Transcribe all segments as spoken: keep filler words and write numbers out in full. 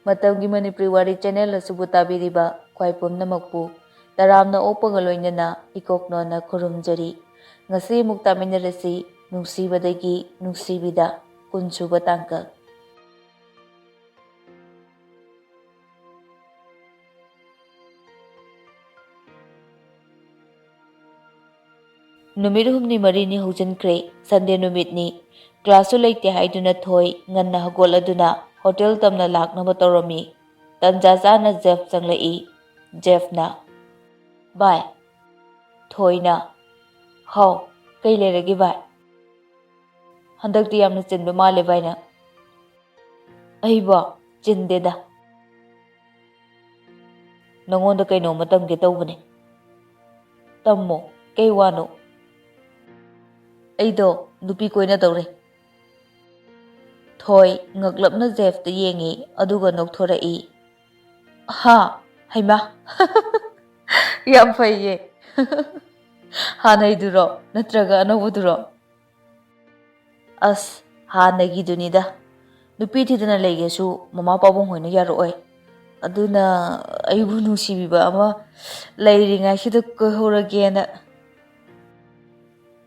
ꯃꯇꯝꯒꯤ ꯃꯅꯤꯄꯨꯔꯤ ꯋꯥꯔꯤ ꯆꯦꯅꯦꯜ ꯑꯁꯤꯕꯨ ꯇꯥꯕꯤꯔꯤꯕ ꯈ꯭ꯋꯥꯏ ꯄꯨꯝꯅꯃꯛꯄꯨ ꯇꯔꯥꯝꯅ ꯑꯣꯛꯄꯒ ꯂꯣꯏꯅꯅ ꯏꯀꯣꯛꯅꯣꯅ ꯈꯨꯔꯨꯝꯖꯔꯤ꯫ ꯉꯁꯤ ꯑꯃꯨꯛ ꯇꯥꯃꯤꯟꯅꯔꯁꯤ ꯅꯨꯡꯁꯤꯕꯗꯒꯤ ꯅꯨꯡꯁꯤꯕꯤꯗ, ꯀꯨꯟꯁꯨꯕ ꯇꯥꯡꯀꯛ꯫ ꯅꯨꯃꯤꯠ ꯍꯨꯝꯅꯤ ꯃꯔꯤꯅꯤ ꯍꯧꯖꯤꯟꯈ꯭ꯔꯦ꯫ ꯁꯟꯗꯦ ꯅꯨꯃꯤꯠꯅꯤ꯫ ꯀ꯭ꯂꯥꯁꯁꯨ ꯂꯩꯇꯦ ꯍꯥꯏꯗꯨꯅ ꯊꯣꯏ ꯉꯟꯅ ꯍꯧꯒꯠꯂꯗꯨꯅ ꯍꯣꯇꯦꯜ ꯇꯝꯅ ꯂꯥꯛꯅꯕ ꯇꯧꯔꯝꯃꯤ꯫ ꯇꯟꯖꯥ ꯆꯥꯅ ꯖꯦꯐ ꯆꯪꯂꯛꯏ꯫ ꯖꯦꯐꯅ, "ꯚꯥꯏ꯫" ꯊꯣꯏꯅ, "ꯍꯥꯎ, ꯀꯩ ꯂꯩꯔꯒꯦ ꯚꯥꯏ?" "ꯍꯟꯗꯛꯇꯤ ꯌꯥꯝꯅ ꯆꯤꯟꯕ ꯃꯥꯜꯂꯦ ꯚꯥꯏ ꯅꯪ?" "ꯑꯩꯕꯣ? ꯆꯤꯟꯗꯦꯗ꯫ ꯅꯉꯣꯟꯗ ꯀꯩꯅꯣꯝꯃ ꯇꯝꯒꯦ ꯇꯧꯕꯅꯦ꯫" "ꯇꯝꯃꯣ꯫ ꯀꯩ ꯋꯥꯅꯣ?" "ꯑꯩꯗꯣ ꯅꯨꯄꯤ ꯀꯣꯏꯅꯗꯧꯔꯦ꯫" ꯊꯣꯏ ꯉꯛꯂꯞꯅ ꯖꯦꯐꯇ ꯌꯦꯡꯉꯤ, ꯑꯗꯨꯒ ꯅꯣꯛꯊꯣꯔꯛꯏ꯫ "ꯍꯥ? ꯍꯩꯃꯥ!" "ꯌꯥꯝ ꯐꯩꯌꯦ꯫" "ꯍꯥꯟꯅꯩꯗꯨꯔꯣ, ꯅꯠꯇ꯭ꯔꯒ ꯑꯅꯧꯕꯗꯨꯔꯣ?" "ꯑꯁ, ꯍꯥꯟꯅꯒꯤꯗꯨꯅꯤꯗ꯫ ꯅꯨꯄꯤ ꯊꯤꯗꯅ ꯂꯩꯒꯦꯁꯨ ꯃꯃꯥ ꯄꯥꯕꯨꯡ ꯍꯣꯏꯅ ꯌꯥꯔꯛꯑꯣꯏ꯫ ꯑꯗꯨꯅ ꯑꯩꯕꯨ ꯅꯨꯡꯁꯤꯕꯤꯕ ꯑꯃ ꯂꯩꯔꯤꯉꯩꯁꯤꯗ ꯀꯣꯏꯍꯧꯔꯒꯦꯅ꯫"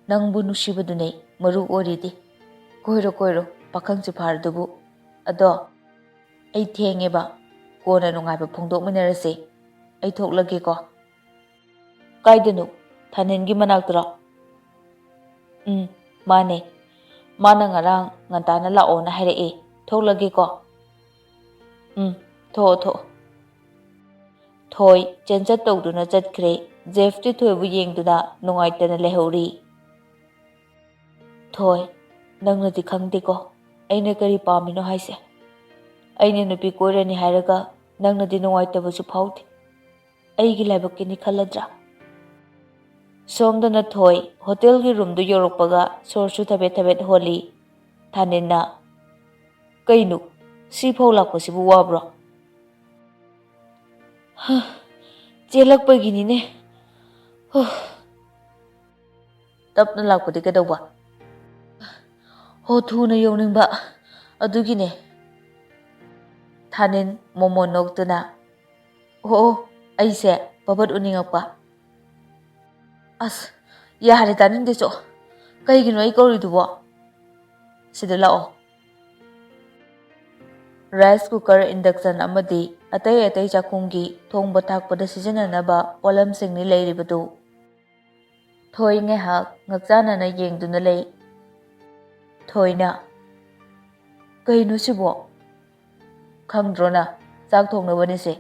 "ꯅꯪꯕꯨ ꯅꯨꯡꯁꯤꯕꯗꯨꯅꯦ ꯃꯔꯨ ꯑꯣꯏꯔꯤꯗꯤ꯫ ꯀꯣꯏꯔꯣ, ꯀꯣꯏꯔꯣ, ꯄꯥꯈꯪꯁꯨ ꯐꯥꯔꯗꯨꯕꯨ꯫ ꯑꯗꯣ ꯑꯩ ꯊꯦꯡꯉꯦꯕ, ꯀꯣꯟꯅ ꯅꯨꯡꯉꯥꯏꯕ ꯐꯣꯡꯗꯣꯛꯃꯤꯟꯅꯔꯁꯦ꯫ ꯑꯩ ꯊꯣꯛꯂꯒꯦꯀꯣ꯫" "ꯀꯥꯏꯗꯅꯣ? ꯊꯥꯅꯤꯟꯒꯤ ꯃꯅꯥꯛꯇꯔꯣ?" "ꯎꯝ, ꯃꯥꯅꯦ꯫ ꯃꯥꯅ ꯉꯔꯥꯡ ꯉꯟꯇꯥꯅ ꯂꯥꯛꯑꯣꯅ ꯍꯥꯏꯔꯛꯑꯦ꯫ ꯊꯣꯛꯂꯒꯦꯀꯣ꯫" "ꯎꯝ, ꯊꯣꯛꯑꯣ, ꯊꯣꯛꯑꯣ꯫" ꯊꯣꯏ ꯆꯦꯟꯆꯠ ꯇꯧꯗꯨꯅ ꯆꯠꯈ꯭ꯔꯦ꯫ ꯖꯦꯐꯇꯤ ꯊꯣꯏꯕꯨ ꯌꯦꯡꯗꯨꯅ ꯅꯨꯡꯉꯥꯏꯇꯅ ꯂꯩꯍꯧꯔꯤ꯫ "ꯊꯣꯏ, ꯅꯪꯅꯗꯤ ꯈꯪꯗꯦꯀꯣ ꯑꯩꯅ ꯀꯔꯤ ꯄꯥꯝꯃꯤꯅꯣ ꯍꯥꯏꯁꯦ꯫ ꯑꯩꯅ ꯅꯨꯄꯤ ꯀꯣꯏꯔꯅꯤ ꯍꯥꯏꯔꯒ ꯅꯪꯅꯗꯤ ꯅꯨꯡꯉꯥꯏꯇꯕꯁꯨ ꯐꯥꯎꯗꯦ꯫ ꯑꯩꯒꯤ ꯂꯥꯏꯕꯛꯀꯤꯅꯤ ꯈꯜꯂꯗ꯭ꯔꯥ?" ꯁꯣꯝꯗꯅ ꯊꯣꯏ ꯍꯣꯇꯦꯜꯒꯤ ꯔꯨꯝꯗꯨ ꯌꯧꯔꯛꯄꯒ ꯁꯣꯔꯁꯨ ꯊꯕꯦꯠ ꯊꯕꯦꯠ ꯍꯣꯜꯂꯤ꯫ ꯊꯥꯅꯤꯟꯅ, "ꯀꯩꯅꯣ, ꯁꯤꯐꯥꯎ ꯂꯥꯛꯄꯁꯤꯕꯨ ꯋꯥꯕ꯭ꯔꯣ?" "ꯍ, ꯆꯦꯜꯂꯛꯄꯒꯤꯅꯤꯅꯦ꯫ ꯍ꯫" "ꯇꯞꯅ ꯂꯥꯛꯄꯗꯤ ꯀꯩꯗꯧꯕ?" "ꯍꯣ, ꯊꯨꯅ ꯌꯧꯅꯤꯡꯕ, ꯑꯗꯨꯒꯤꯅꯦ꯫" ꯊꯥꯅꯤꯜ ꯃꯣꯃꯣꯟ ꯅꯣꯛꯇꯨꯅ, "ꯑꯣ, ꯑꯣ, ꯑꯩꯁꯦ ꯄꯕꯠ ꯎꯅꯤꯡꯉꯛꯄ꯫" "ꯑꯁ, ꯌꯥꯔꯦ, ꯇꯥꯅꯤꯡꯗꯦ, ꯆꯣ꯫ ꯀꯩꯒꯤꯅꯣ ꯑꯩ ꯀꯧꯔꯤꯗꯨꯕꯣ? ꯁꯤꯗ ꯂꯥꯛꯑꯣ꯫" ꯔꯥꯏꯁ ꯀꯨꯀꯔ, ꯏꯟꯗꯛꯁꯟ ꯑꯃꯗꯤ ꯑꯇꯩ ꯑꯇꯩ ꯆꯥꯛꯈꯨꯝꯒꯤ ꯊꯣꯡꯕ ꯊꯥꯛꯄꯗ ꯁꯤꯖꯤꯟꯅꯅꯕ ꯄꯣꯠꯂꯝꯁꯤꯡꯅꯤ ꯂꯩꯔꯤꯕꯗꯨ꯫ ꯊꯣꯏ ꯉꯥꯏꯍꯥꯛ ꯉꯛꯆꯥꯟꯅꯅ ꯌꯦꯡꯗꯨꯅ ꯂꯩ꯫ ꯊꯣꯏꯅ, "ꯀꯩꯅꯣ ꯁꯤꯕꯣ? ꯈꯪꯗ꯭ꯔꯣ ꯅꯪ? ꯆꯥꯛ ꯊꯣꯡꯅꯕꯅꯦ ꯁꯦ꯫"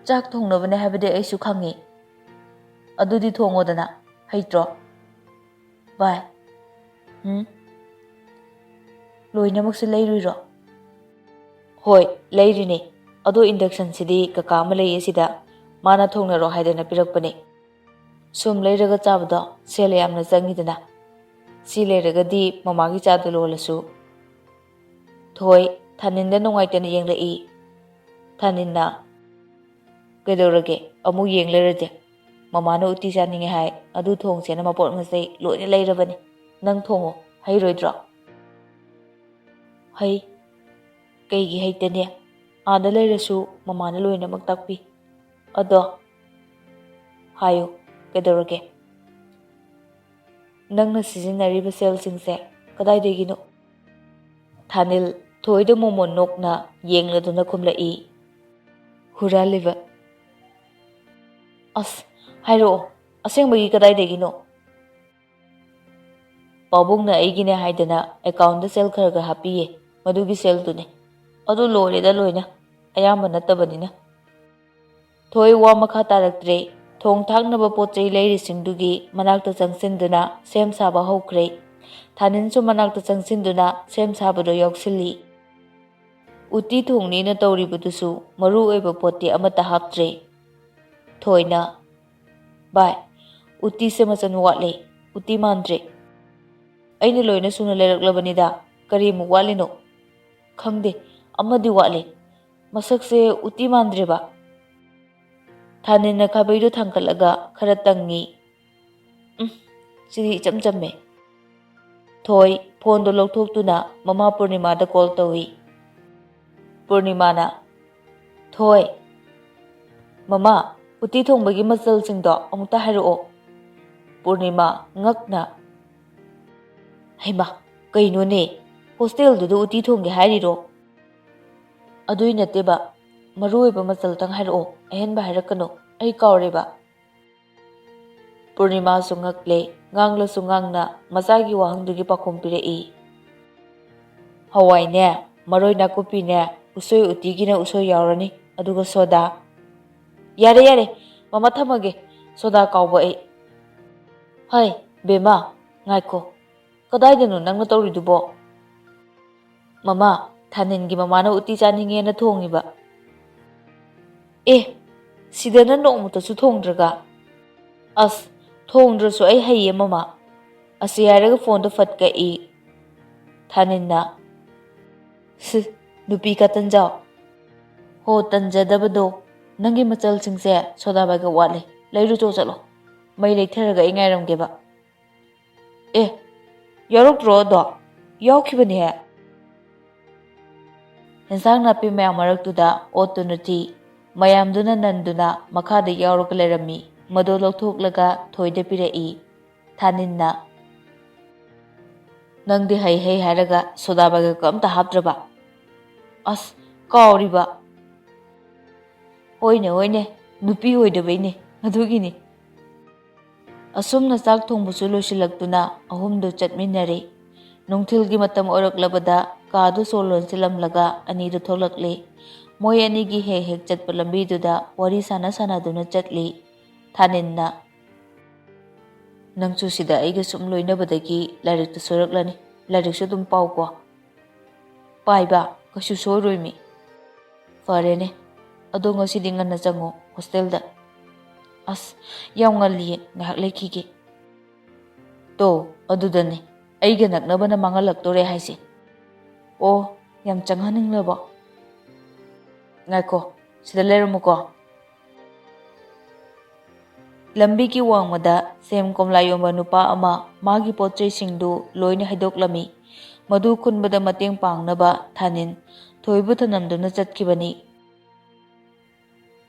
"ꯆꯥꯛ ꯊꯣꯡꯅꯕꯅꯦ ꯍꯥꯏꯕꯗꯤ ꯑꯩꯁꯨ ꯈꯪꯉꯤ꯫ ꯑꯗꯨꯗꯤ ꯊꯣꯡꯉꯣꯗꯅ꯫ ꯍꯩꯇ꯭ꯔꯣ?" "ꯚꯥꯏ꯫" "ꯎꯝ?" "ꯂꯣꯏꯅꯃꯛꯁꯦ ꯂꯩꯔꯨꯏꯔꯣ?" "ꯍꯣꯏ, ꯂꯩꯔꯤꯅꯦ꯫ ꯑꯗꯣ ꯏꯟꯗꯛꯁꯟꯁꯤꯗꯤ ꯀꯀꯥ ꯑꯃ ꯂꯩꯌꯦ ꯁꯤꯗ, ꯃꯥꯅ ꯊꯣꯡꯅꯔꯣ ꯍꯥꯏꯗꯅ ꯄꯤꯔꯛꯄꯅꯦ꯫ ꯁꯨꯝ ꯂꯩꯔꯒ ꯆꯥꯕꯗꯣ ꯁꯦꯜ ꯌꯥꯝꯅ ꯆꯪꯉꯤꯗꯅ꯫ ꯁꯤ ꯂꯩꯔꯒꯗꯤ ꯃꯃꯥꯒꯤ ꯆꯥꯗꯣ ꯂꯣꯜꯂꯁꯨ꯫" ꯊꯣꯏ ꯊꯥꯅꯤꯜꯗ ꯅꯨꯡꯉꯥꯏꯇꯅ ꯌꯦꯡꯂꯛꯏ꯫ ꯊꯥꯅꯤꯜꯅ, "ꯀꯩꯗꯧꯔꯒꯦ? ꯑꯃꯨꯛ ꯌꯦꯡ ꯂꯩꯔꯗꯤ꯫ ꯃꯃꯥꯅ ꯎꯇꯤ ꯆꯥꯅꯤꯡꯉꯦ ꯍꯥꯏ, ꯑꯗꯨ ꯊꯣꯡꯁꯦꯅ ꯃꯄꯣꯠ ꯃꯆꯩ ꯂꯣꯏꯅ ꯂꯩꯔꯕꯅꯤ꯫ ꯅꯪ ꯊꯣꯡꯉꯣ, ꯍꯩꯔꯣꯏꯗ꯭ꯔꯣ?" "ꯍꯩ꯫ ꯀꯩꯒꯤ ꯍꯩꯇꯅꯤ? ꯑꯥꯗ ꯂꯩꯔꯁꯨ ꯃꯃꯥꯅ ꯂꯣꯏꯅꯃꯛ ꯇꯥꯛꯄꯤ꯫ ꯑꯗꯣ ꯍꯥꯏꯌꯨ, ꯀꯩꯗꯧꯔꯒꯦ? ꯅꯪꯅ ꯁꯤꯖꯤꯟꯅꯔꯤꯕ ꯁꯦꯜꯁꯤꯡꯁꯦ ꯀꯗꯥꯏꯗꯒꯤꯅꯣ?" ꯊꯥꯅꯤꯜ ꯊꯣꯏꯗ ꯃꯣꯃꯣꯟ ꯅꯣꯛꯅ ꯌꯦꯡꯂꯗꯨꯅ ꯈꯨꯝꯂꯛꯏ, "ꯍꯨꯔꯥꯜꯂꯤꯕ꯫" "ꯑꯁ, ꯍꯥꯏꯔꯛꯑꯣ, ꯑꯁꯦꯡꯕꯒꯤ ꯀꯗꯥꯏꯗꯒꯤꯅꯣ?" "ꯄꯥꯕꯨꯡꯅ ꯑꯩꯒꯤꯅꯦ ꯍꯥꯏꯗꯅ ꯑꯦꯀꯥꯎꯟꯗ ꯁꯦꯜ ꯈꯔ ꯈꯔ ꯍꯥꯞꯄꯤꯌꯦ, ꯃꯗꯨꯒꯤ ꯁꯦꯜꯗꯨꯅꯦ꯫ ꯑꯗꯨ ꯂꯣꯏꯔꯦꯗ ꯂꯣꯏꯅ, ꯑꯌꯥꯝꯕ ꯅꯠꯇꯕꯅꯤꯅ꯫" ꯊꯣꯏ ꯋꯥ ꯃꯈꯥ ꯇꯥꯔꯛꯇ꯭ꯔꯦ꯫ ꯊꯣꯡ ꯊꯥꯛꯅꯕ ꯄꯣꯠ ꯆꯩ ꯂꯩꯔꯤꯁꯤꯡꯗꯨꯒꯤ ꯃꯅꯥꯛꯇ ꯆꯪꯁꯤꯟꯗꯨꯅ ꯁꯦꯝ ꯁꯥꯕ ꯍꯧꯈ꯭ꯔꯦ꯫ ꯊꯥꯅꯤꯜꯁꯨ ꯃꯅꯥꯛꯇ ꯆꯪꯁꯤꯟꯗꯨꯅ ꯁꯦꯝ ꯁꯥꯕꯗꯣ ꯌꯥꯎꯁꯤꯜꯂꯤ꯫ ꯎꯇꯤ ꯊꯣꯡꯅꯤꯅ ꯇꯧꯔꯤꯕꯗꯨꯁꯨ ꯃꯔꯨ ꯑꯣꯏꯕ ꯄꯣꯠꯇꯤ ꯑꯃꯠꯇ ꯍꯥꯞꯇ꯭ꯔꯦ꯫ ꯊꯣꯏꯅ, "ꯚꯥꯏ, ꯎꯇꯤꯁꯦ ꯃꯆꯜ ꯋꯥꯠꯂꯦ, ꯎꯇꯤ ꯃꯥꯟꯗ꯭ꯔꯦ꯫ ꯑꯩꯅ ꯂꯣꯏꯅ ꯁꯨꯅ ꯂꯩꯔꯛꯂꯕꯅꯤꯗ, ꯀꯔꯤꯃꯨꯛ ꯋꯥꯠꯂꯤꯅꯣ? ꯈꯪꯗꯦ, ꯑꯃꯗꯤ ꯋꯥꯠꯂꯦ꯫ ꯃꯁꯛꯁꯦ ꯎꯇꯤ ꯃꯥꯟꯗ꯭ꯔꯦꯕ꯫" ꯊꯥꯅꯤꯜꯅ ꯈꯥꯕꯩꯗꯣ ꯊꯥꯡꯒꯠꯂꯒ ꯈꯔ ꯇꯪꯉꯤ꯫ "ꯎꯝ, ꯁꯤꯗꯤ ꯏꯆꯝ ꯆꯝꯃꯦ꯫" ꯊꯣꯏ ꯐꯣꯟꯗꯣ ꯂꯧꯊꯣꯛꯇꯨꯅ ꯃꯃꯥ ꯄꯨꯔꯅꯤꯃꯥꯗ ꯀꯣꯜ ꯇꯧꯏ꯫ ꯄꯨꯔꯅꯤꯃꯥꯅ, "ꯊꯣꯏ, ꯃꯃꯥ, ꯎꯇꯤ ꯊꯣꯡꯕꯒꯤ ꯃꯆꯜꯁꯤꯡꯗꯣ ꯑꯃꯨꯛꯇ ꯍꯥꯏꯔꯛꯑꯣ꯫" ꯄꯨꯔꯅꯤꯃꯥ, ꯉꯛꯅ, "ꯍꯩꯃꯥ, ꯀꯩꯅꯣꯅꯦ? ꯍꯣꯁꯇꯦꯜꯗꯨꯗ ꯎꯇꯤ ꯊꯣꯡꯒꯦ ꯍꯥꯏꯔꯤꯔꯣ?" "ꯑꯗꯨꯏ ꯅꯠꯇꯦꯕ, ꯃꯔꯨ ꯑꯣꯏꯕ ꯃꯆꯜꯇꯪ ꯍꯥꯏꯔꯛꯑꯣ, ꯑꯍꯦꯟꯕ ꯍꯥꯏꯔꯛꯀꯅꯨ, ꯑꯩ ꯀꯥꯎꯔꯦꯕ꯫" ꯄꯨꯔꯅꯤꯃꯥꯁꯨ ꯉꯛꯂꯦ, ꯉꯥꯡꯂꯁꯨ ꯉꯥꯡꯅ ꯃꯆꯥꯒꯤ ꯋꯥꯍꯪꯗꯨꯒꯤ ꯄꯥꯎꯈꯨꯝ ꯄꯤꯔꯛꯏ꯫ "ꯍꯋꯥꯏꯅꯦ, ꯃꯔꯣꯏ ꯅꯥꯀꯨꯞꯄꯤꯅꯦ, ꯎꯁꯣꯏ ꯎꯇꯤꯒꯤꯅ ꯎꯁꯣꯏ ꯌꯥꯎꯔꯅꯤ, ꯑꯗꯨꯒ ꯁꯣꯗꯥ꯫" "ꯌꯥꯔꯦ, ꯌꯥꯔꯦ, ꯃꯃꯥ ꯊꯝꯃꯒꯦ, ꯁꯣꯗꯥ ꯀꯥꯎꯕ ꯑꯩ꯫" "ꯍꯩ, ꯕꯦꯝꯃ, ꯉꯥꯏꯈꯣ, ꯀꯗꯥꯏꯗꯅꯣ ꯅꯪꯅ ꯇꯧꯔꯤꯗꯨꯕꯣ?" "ꯃꯃꯥ, ꯊꯥꯅꯤꯟꯒꯤ ꯃꯃꯥꯅ ꯎꯇꯤ ꯆꯥꯅꯤꯡꯉꯦꯅ ꯊꯣꯡꯉꯤꯕ꯫" "ꯑꯦ, ꯁꯤꯗꯅ ꯅꯣꯡꯃꯇꯁꯨ ꯊꯣꯡꯗ꯭ꯔꯒ?" "ꯑꯁ, ꯊꯣꯡꯗ꯭ꯔꯁꯨ ꯑꯩ ꯍꯩꯌꯦ, ꯃꯃꯥ꯫" ꯑꯁꯤ ꯍꯥꯏꯔꯒ ꯐꯣꯟꯗꯣ ꯐꯠ ꯀꯛꯏ꯫ ꯊꯥꯅꯤꯟꯅ, "ꯁꯤ, ꯅꯨꯄꯤ ꯀꯇꯟꯖꯥꯎ꯫ ꯍꯣ, ꯇꯟꯖꯗꯕꯗꯣ, ꯅꯪꯒꯤ ꯃꯆꯜꯁꯤꯡꯁꯦ ꯁꯣꯗꯥꯕꯥꯏꯒꯞ ꯋꯥꯠꯂꯦ, ꯂꯩꯔꯨꯆꯣ ꯆꯠꯂꯣ꯫ ꯃꯩ ꯂꯩꯊꯔꯒ ꯑꯩ ꯉꯥꯏꯔꯝꯒꯦꯕ꯫" "ꯑꯦ, ꯌꯥꯎꯔꯛꯇ꯭ꯔꯣ ꯑꯗꯣ? ꯌꯥꯎꯈꯤꯕꯅꯦꯍꯦ꯫" ꯍꯦꯟꯁꯥꯡ ꯅꯥꯄꯤ ꯃꯌꯥꯝ ꯃꯔꯛꯇꯨꯗ ꯑꯣꯠꯇꯨꯅ ꯊꯤ꯫ ꯃꯌꯥꯝꯗꯨꯅ ꯅꯟꯗꯨꯅ ꯃꯈꯥꯗ ꯌꯥꯎꯔꯒ ꯂꯩꯔꯝꯃꯤ꯫ ꯃꯗꯨ ꯂꯧꯊꯣꯛꯂꯒ ꯊꯣꯏꯗ ꯄꯤꯔꯛꯏ꯫ ꯊꯥꯅꯤꯟꯅ, "ꯅꯪꯗꯤ ꯍꯩ ꯍꯩ ꯍꯥꯏꯔꯒ ꯁꯣꯗꯥ ꯕꯥꯏꯒꯞꯀ ꯑꯝꯇ ꯍꯥꯞꯇ꯭ꯔꯕ?" "ꯑꯁ, ꯀꯥꯎꯔꯤꯕ꯫" "ꯍꯣꯏꯅꯦ, ꯍꯣꯏꯅꯦ, ꯅꯨꯄꯤ ꯑꯣꯏꯗꯕꯩꯅꯦ, ꯑꯗꯨꯒꯤꯅꯤ꯫" ꯑꯁꯨꯝꯅ ꯆꯥꯛ ꯊꯣꯡꯕꯁꯨ ꯂꯣꯏꯁꯤꯜꯂꯛꯇꯨꯅ ꯑꯍꯨꯝꯗꯨ ꯆꯠꯃꯤꯟꯅꯔꯦ꯫ ꯅꯨꯡꯊꯤꯜꯒꯤ ꯃꯇꯝ ꯑꯣꯏꯔꯛꯂꯕꯗ ꯀꯥꯗꯨ ꯁꯣ ꯂꯣꯟꯁꯤꯜꯂꯝꯂꯒ ꯑꯅꯤꯗꯨ ꯊꯣꯛꯂꯛꯂꯦ꯫ ꯃꯣꯏ ꯑꯅꯤꯒꯤ ꯍꯦꯛ ꯍꯦꯛ ꯆꯠꯄ ꯂꯝꯕꯤꯗꯨꯗ ꯋꯥꯔꯤ ꯁꯥꯟꯅ ꯁꯥꯟꯅꯗꯨꯅ ꯆꯠꯂꯤ꯫ ꯊꯥꯅꯤꯟꯅ, "ꯅꯪꯁꯨ ꯁꯤꯗ ꯑꯩꯒ ꯁꯨꯝ ꯂꯣꯏꯅꯕꯗꯒꯤ ꯂꯥꯏꯔꯤꯛꯇꯨ ꯁꯣꯏꯔꯛꯂꯅꯤ꯫ ꯂꯥꯏꯔꯤꯛꯁꯨ ꯑꯗꯨꯝ ꯄꯥꯎꯀꯣ꯫" "ꯄꯥꯏꯕ ꯀꯩꯁꯨ ꯁꯣꯏꯔꯣꯏꯃꯤ꯫" "ꯐꯔꯦꯅꯦ, ꯑꯗꯣ ꯉꯁꯤꯗꯤ ꯉꯟꯅ ꯆꯪꯉꯣ ꯍꯣꯁꯇꯦꯜꯗ꯫" "ꯑꯁ, ꯌꯥꯝ ꯉꯜꯂꯤꯌꯦ, ꯉꯥꯏꯍꯥꯛ ꯂꯩꯈꯤꯒꯦ꯫" "ꯇꯣ, ꯑꯗꯨꯗꯅꯦ ꯑꯩꯒ ꯅꯛꯅꯕꯅ ꯃꯥꯡꯍꯜꯂꯛꯇꯣꯔꯦ ꯍꯥꯏꯁꯦ꯫" "ꯑꯣ, ꯌꯥꯝ ꯆꯪꯍꯟꯅꯤꯡꯂꯕꯣ?" "ꯉꯥꯏꯈꯣ, ꯁꯤꯗ ꯂꯩꯔꯝꯃꯨꯀꯣ꯫" ꯂꯝꯕꯤꯒꯤ ꯋꯥꯡꯃꯗ ꯁꯦꯝ ꯀꯣꯝꯂꯥ ꯌꯣꯟꯕ ꯅꯨꯄꯥ ꯑꯃ ꯃꯥꯒꯤ ꯄꯣꯠ ꯆꯩꯁꯤꯡꯗꯨ ꯂꯣꯏꯅ ꯍꯩꯗꯣꯛꯂꯝꯃꯤ꯫ ꯃꯗꯨ ꯈꯨꯟꯕꯗ ꯃꯇꯦꯡ ꯄꯥꯡꯅꯕ ꯊꯥꯅꯤꯟ ꯊꯣꯏꯕꯨ ꯊꯅꯝꯗꯨꯅ ꯆꯠꯈꯤꯕꯅꯤ꯫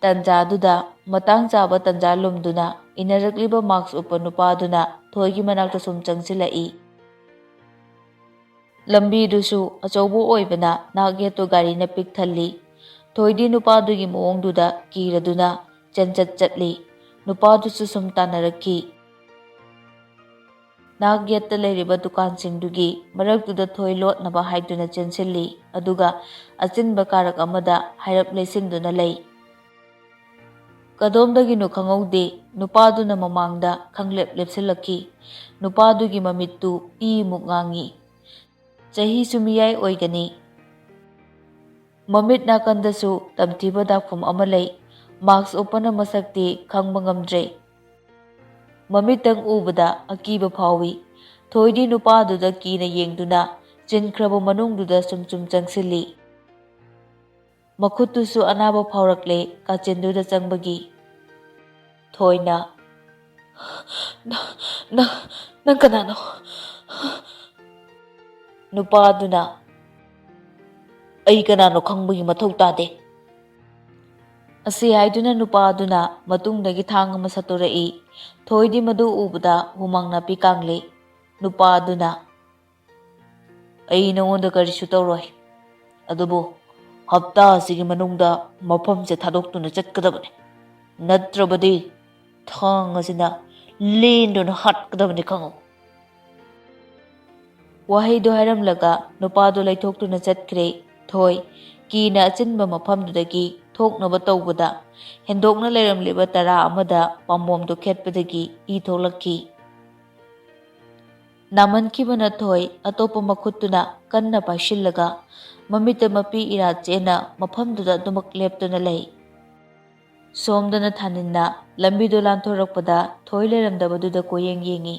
ꯇꯟꯖꯥꯗꯨꯗ ꯃꯇꯥꯡ ꯆꯥꯕ ꯇꯟꯖꯥ ꯂꯨꯝꯗꯨꯅ ꯏꯟꯅꯔꯛꯂꯤꯕ ꯃꯥꯛꯁ ꯎꯞꯄ ꯅꯨꯄꯥꯗꯨꯅ ꯊꯣꯏꯒꯤ ꯃꯅꯥꯛꯇ ꯁꯨꯝ ꯆꯪꯁꯤꯜꯂꯛꯏ꯫ ꯂꯝꯕꯤꯗꯨꯁꯨ ꯑꯆꯧꯕ ꯑꯣꯏꯕꯅ ꯅꯥꯛ ꯌꯦꯠꯇꯨ ꯒꯥꯔꯤꯅ ꯄꯤꯛ ꯊꯜꯂꯤ꯫ ꯊꯣꯏꯗꯤ ꯅꯨꯄꯥꯗꯨꯒꯤ ꯃꯑꯣꯡꯗꯨꯗ ꯀꯤꯔꯗꯨꯅ ꯆꯦꯟꯆꯠ ꯆꯠꯂꯤ꯫ ꯅꯨꯄꯥꯗꯨꯁꯨ ꯁꯨꯝ ꯇꯥꯟꯅꯔꯛꯈꯤ꯫ ꯅꯥꯛ ꯌꯦꯠꯇ ꯂꯩꯔꯤꯕ ꯗꯨꯀꯥꯟꯁꯤꯡꯗꯨꯒꯤ ꯃꯔꯛꯇꯨꯗ ꯊꯣꯏ ꯂꯣꯠꯅꯕ ꯍꯥꯏꯗꯨꯅ ꯆꯦꯟꯁꯤꯜꯂꯤ, ꯑꯗꯨꯒ ꯑꯆꯤꯟꯕ ꯀꯥꯔꯛ ꯑꯃꯗ ꯍꯥꯏꯔꯞ ꯂꯩꯁꯤꯟꯗꯨꯅ ꯂꯩ꯫ ꯀꯗꯣꯝꯗꯒꯤꯅꯣ ꯈꯪꯍꯧꯗꯦ, ꯅꯨꯄꯥꯗꯨꯅ ꯃꯃꯥꯡꯗ ꯈꯪꯂꯦꯞ ꯂꯦꯞꯁꯤꯜꯂꯛꯈꯤ꯫ ꯅꯨꯄꯥꯗꯨꯒꯤ ꯃꯃꯤꯠꯇꯨ ꯏꯃꯨꯛ ꯉꯥꯡꯉꯤ꯫ ꯆꯍꯤꯁꯨ ꯃꯤꯌꯥꯏ ꯑꯣꯏꯒꯅꯤ꯫ ꯃꯃꯤꯠ ꯅꯥꯀꯟꯗꯁꯨ ꯇꯝꯊꯤꯕ ꯗꯥꯛꯐꯝ ꯑꯃ ꯂꯩ꯫ ꯃꯥꯛꯁ ꯎꯞꯄꯅ ꯃꯁꯛꯇꯤ ꯈꯪꯕ ꯉꯝꯗ꯭ꯔꯦ꯫ ꯃꯃꯤꯠꯇꯪ ꯎꯕꯗ ꯑꯀꯤꯕ ꯐꯥꯎꯏ꯫ ꯊꯣꯏꯗꯤ ꯅꯨꯄꯥꯗꯨꯗ ꯀꯤꯅ ꯌꯦꯡꯗꯨꯅ ꯆꯤꯟꯈ꯭ꯔꯕ ꯃꯅꯨꯡꯗꯨꯗ ꯁꯨꯝ ꯁꯨꯝ ꯆꯪꯁꯤꯜꯂꯤ꯫ ꯃꯈꯨꯠꯇꯨꯁꯨ ꯑꯅꯥꯕ ꯐꯥꯎꯔꯛꯂꯦ ꯀꯥꯆꯤꯟꯗꯨꯗ ꯆꯪꯕꯒꯤ꯫ ꯊꯣꯏꯅ, "ꯅ-, ꯅ-, ꯅꯪ ꯀꯅꯥꯅꯣ?" ꯅꯨꯄꯥꯗꯨꯅ, "ꯑꯩ ꯀꯅꯥꯅꯣ ꯈꯪꯕꯒꯤ ꯃꯊꯧ ꯇꯥꯗꯦ꯫" ꯑꯁꯤ ꯍꯥꯏꯗꯨꯅ ꯅꯨꯄꯥꯗꯨꯅ ꯃꯇꯨꯡꯗꯒꯤ ꯊꯥꯡ ꯑꯃ ꯁꯠꯇꯣꯔꯛꯏ꯫ ꯊꯣꯏꯗꯤ ꯃꯗꯨ ꯎꯕꯗ ꯍꯨꯃꯥꯡ ꯅꯥꯄꯤ ꯀꯥꯡꯂꯤ꯫ ꯅꯨꯄꯥꯗꯨꯅ, "ꯑꯩ ꯅꯉꯣꯟꯗ ꯀꯔꯤꯁꯨ ꯇꯧꯔꯣꯏ, ꯑꯗꯨꯕꯨ ꯍꯞꯇꯥ ꯑꯁꯤꯒꯤ ꯃꯅꯨꯡꯗ ꯃꯐꯝꯁꯦ ꯊꯥꯗꯣꯛꯇꯨꯅ ꯆꯠꯀꯗꯕꯅꯤ, ꯅꯠꯇ꯭ꯔꯕꯗꯤ ꯊꯥꯡ ꯑꯁꯤꯅ ꯂꯦꯟꯗꯨꯅ ꯍꯥꯠꯀꯗꯕꯅꯤ, ꯈꯪꯉꯨ꯫" ꯋꯥꯍꯩꯗꯨ ꯍꯥꯏꯔꯝꯂꯒ ꯅꯨꯄꯥꯗꯨ ꯂꯩꯊꯣꯛꯇꯨꯅ ꯆꯠꯈ꯭ꯔꯦ꯫ ꯊꯣꯏ ꯀꯤꯅ ꯑꯆꯤꯟꯕ ꯃꯐꯝꯗꯨꯗꯒꯤ ꯊꯣꯛꯅꯕ ꯇꯧꯕꯗ ꯍꯦꯟꯗꯣꯛꯅ ꯂꯩꯔꯝꯂꯤꯕ ꯇꯔꯥ ꯑꯃꯗ ꯄꯥꯝꯕꯣꯝꯗꯨ ꯈꯦꯠꯄꯗꯒꯤ ꯏ ꯊꯣꯛꯂꯛꯈꯤ꯫ ꯅꯥꯃꯟꯈꯤꯕꯅ ꯊꯣꯏ ꯑꯇꯣꯞꯄ ꯃꯈꯨꯠꯇꯨꯅ ꯀꯟꯅ ꯄꯥꯏꯁꯤꯜꯂꯒ ꯃꯃꯤꯠꯇ ꯃꯄꯤ ꯏꯔꯥ ꯆꯦꯅ ꯃꯐꯝꯗꯨꯗ ꯑꯗꯨꯃꯛ ꯂꯦꯞꯇꯨꯅ ꯂꯩ꯫ ꯁꯣꯝꯗꯅ ꯊꯥꯅꯤꯟꯅ ꯂꯝꯕꯤꯗꯨ ꯂꯥꯟꯊꯣꯔꯛꯄꯗ ꯊꯣꯏ ꯂꯩꯔꯝꯗꯕꯗꯨꯗ ꯀꯣꯏꯌꯦꯡ ꯌꯦꯡꯉꯤ꯫